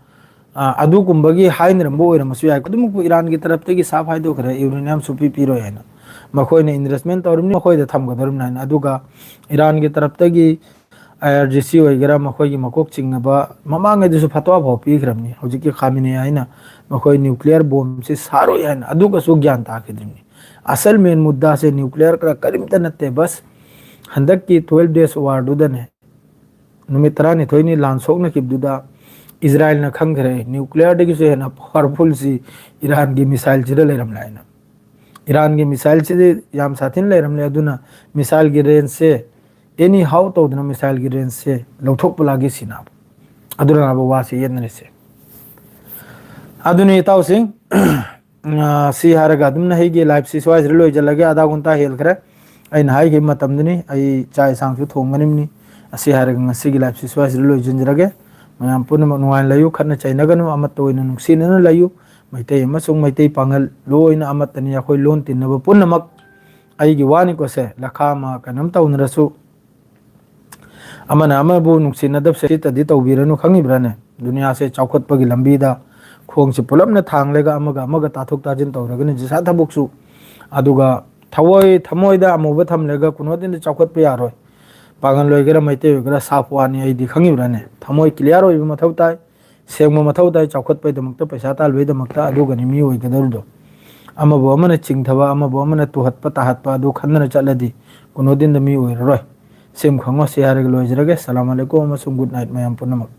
ꯑ, ꯑꯗꯨꯒꯨꯝꯕꯒꯤ ꯍꯥꯏꯅꯔꯝꯕ ꯑꯣꯏꯔꯝꯕꯁꯨ ꯌꯥꯏ꯫ ꯑꯗꯨꯃꯛꯄꯨ ꯏꯔꯥꯟꯒꯤ ꯇꯔꯞꯇꯒꯤ ꯁꯥꯐ ꯍꯥꯏꯗꯣꯛꯈ꯭ꯔꯦ, uranium ꯁꯨꯄꯤ ꯄꯤꯔꯣꯏ ꯍꯥꯏꯅ꯫ ꯃꯈꯣꯏꯅ investment ꯇꯧꯔꯤꯕꯅꯤ, ꯃꯈꯣꯏꯗ ꯊꯝꯒꯗꯧꯔꯤꯕꯅꯤ ꯍꯥꯏꯅ꯫ ꯑꯗꯨꯒ ꯏꯔꯥꯟꯒꯤ ꯇꯔꯞꯇꯒꯤ IRGC ꯑꯣꯏꯒꯦꯔꯥ, ꯃꯈꯣꯏꯒꯤ ꯃꯀꯣꯛ ꯆꯤꯡꯅꯕ ꯃꯃꯥꯡꯉꯩꯗꯁꯨ ꯐꯇꯋꯥ ꯐꯥꯎ ꯄꯤꯈ꯭ꯔꯕꯅꯤ꯫ ꯍꯧꯖꯤꯛꯀꯤ ꯈꯥꯃꯤꯅꯦ ꯍꯥꯏꯅ ꯃꯈꯣꯏ nuclear bombꯁꯤ ꯁꯥꯔꯣꯏ ꯍꯥꯏꯅ, ꯑꯗꯨꯒꯁꯨ ꯒ꯭ꯌꯥꯟ ꯇꯥꯈꯤꯗ꯭ꯔꯤꯕꯅꯤ꯫ ꯑꯁꯜ main ꯃꯨꯗꯥꯁꯦ nuclear ꯀꯔ ꯀꯔꯤꯝꯇ ꯅꯠꯇꯦ, ꯕꯁ ꯍꯟꯗꯛꯀꯤ twelve days warꯗꯨꯗꯅꯦ, ꯅꯨꯃꯤꯠ ꯇꯔꯥꯅꯤꯊꯣꯏꯅꯤ ꯂꯥꯟ ꯁꯣꯛꯅꯈꯤꯕꯗꯨꯗ ꯏꯖꯔꯥꯏꯜꯅ ꯈꯪꯈ꯭ꯔꯦ, nuclearꯗꯒꯤꯁꯨ ꯍꯦꯟꯅ powerfulꯁꯤ ꯏꯔꯥꯟꯒꯤ missileꯁꯤꯗ ꯂꯩꯔꯝꯂꯦ ꯍꯥꯏꯅ꯫ ꯏꯔꯥꯟꯒꯤ missileꯁꯤꯗꯤ ꯌꯥꯝ ꯁꯥꯊꯤꯅ ꯂꯩꯔꯝꯂꯦ, ꯑꯗꯨꯅ missileꯒꯤ rangeꯁꯦ anyhow ꯇꯧꯗꯅ missileꯒꯤ rangeꯁꯦ ꯂꯧꯊꯣꯛꯄ ꯂꯥꯒꯤ ꯁꯤꯅꯥꯕ꯫ ꯑꯗꯨꯅꯕ ꯋꯥꯁꯦ ꯌꯦꯠꯅꯔꯤꯁꯦ꯫ ꯑꯗꯨꯅꯤ ꯏꯇꯥꯎꯁꯤꯡ, ꯑ, ꯁꯤ ꯍꯥꯏꯔꯒ ꯑꯗꯨꯝꯅ ꯑꯩꯒꯤ liveꯁꯤ ꯁ꯭ꯋꯥꯏꯁꯤꯗ ꯂꯣꯏꯁꯤꯜꯂꯒꯦ꯫ ꯑꯙꯥ ꯘꯟꯇꯥ ꯍꯦꯜꯈ꯭ꯔꯦ꯫ ꯑꯩꯅ ꯍꯥꯏꯈꯤꯕ ꯃꯇꯝꯗꯨꯅꯤ, ꯑꯩ ꯆꯥꯛ ꯏꯟꯁꯥꯡꯁꯨ ꯊꯣꯡꯒꯅꯤꯕꯅꯤ꯫ ꯑꯁꯤ ꯍꯥꯏꯔꯒ ꯉꯁꯤꯒꯤ liveꯁꯤ ꯁ꯭ꯋꯥꯏꯁꯤꯗ ꯂꯣꯏꯁꯤꯟꯖꯔꯒꯦ꯫ ꯃꯌꯥꯝ ꯄꯨꯝꯅꯃꯛ ꯅꯨꯡꯉꯥꯏꯅ ꯂꯩꯌꯨ, ꯈꯠꯅ ꯆꯩꯅꯒꯅꯨ, ꯑꯃꯠꯇ ꯑꯣꯏꯅ ꯅꯨꯡꯁꯤꯅꯅ ꯂꯩꯌꯨ꯫ ꯃꯩꯇꯩ ꯑꯃꯁꯨꯡ ꯃꯩꯇꯩ ꯄꯥꯉꯜ ꯂꯣꯏꯅ ꯑꯃꯠꯇꯅꯤ꯫ ꯑꯩꯈꯣꯏ ꯂꯣꯟ ꯇꯤꯟꯅꯕ ꯄꯨꯝꯅꯃꯛ ꯑꯩꯒꯤ ꯋꯥꯅꯤꯀꯣꯁꯦ, ꯂꯈꯥ ꯑꯃ ꯀꯩꯅꯣꯝ ꯇꯧꯅꯔꯁꯨ, ꯑꯃꯅ ꯑꯃꯕꯨ ꯅꯨꯡꯁꯤꯅꯗꯕꯁꯦ ꯁꯤꯇꯗꯤ ꯇꯧꯕꯤꯔꯅꯨ, ꯈꯪꯉꯤꯕ꯭ꯔꯥꯅꯦ? ꯗꯨꯅꯤꯌꯥꯁꯦ ꯆꯥꯎꯈꯠꯄꯒꯤ ꯂꯝꯕꯤꯗ ꯈꯣꯡꯁꯦ ꯄꯨꯂꯞꯅ ꯊꯥꯡꯂꯒ ꯑꯃꯒ ꯑꯃꯒ ꯇꯥꯊꯣꯛ ꯇꯥꯁꯤꯟ ꯇꯧꯔꯒꯅꯤ ꯖꯤꯁꯥ ꯊꯕꯛꯁꯨ꯫ ꯑꯗꯨꯒ ꯊꯋꯥꯏ ꯊꯃꯣꯏꯗ ꯑꯃꯨꯕ ꯊꯝꯂꯒ ꯀꯨꯅꯣꯗꯤꯟꯗ ꯆꯥꯎꯈꯠꯄ ꯌꯥꯔꯣꯏ꯫ ꯄꯥꯉꯜ ꯑꯣꯏꯒꯦꯔꯥ, ꯃꯩꯇꯩ ꯑꯣꯏꯒꯦꯔꯥ, ꯁꯥꯐ ꯋꯥꯅꯤ, ꯑꯩꯗꯤ ꯈꯪꯉꯤꯕ꯭ꯔꯥꯅꯦ? ꯊꯃꯣꯏ clear ꯑꯣꯏꯕ ꯃꯊꯧ ꯇꯥꯏ, ꯁꯦꯡꯕ ꯃꯊꯧ ꯇꯥꯏ, ꯆꯥꯎꯈꯠꯄꯒꯤꯗꯃꯛꯇ, ꯄꯩꯁꯥ ꯇꯥꯟꯕꯒꯤꯗꯃꯛꯇ, ꯑꯗꯨꯒꯅꯤ ꯃꯤ ꯑꯣꯏꯒꯗꯧꯔꯤꯗꯣ꯫ ꯑꯃꯕꯨ ꯑꯃꯅ ꯆꯤꯡꯊꯕ, ꯑꯃꯕꯨ ꯑꯃꯅ ꯇꯨꯍꯠꯄ ꯇꯥꯍꯠꯄ ꯑꯗꯨ ꯈꯟꯗꯅ ꯆꯠꯂꯗꯤ ꯀꯨꯅꯣꯗꯤꯟꯗ ꯃꯤ ꯑꯣꯏꯔꯔꯣꯏ꯫ ꯁꯤꯃ ꯈꯪꯉꯣ, ꯁꯤ ꯍꯥꯏꯔꯒ ꯂꯣꯏꯖꯔꯒꯦ꯫ ꯁꯂꯥꯝ ꯑꯂꯩꯀꯨꯝ ꯑꯃꯁꯨꯡ good night ꯃꯌꯥꯝ ꯄꯨꯝꯅꯃꯛ꯫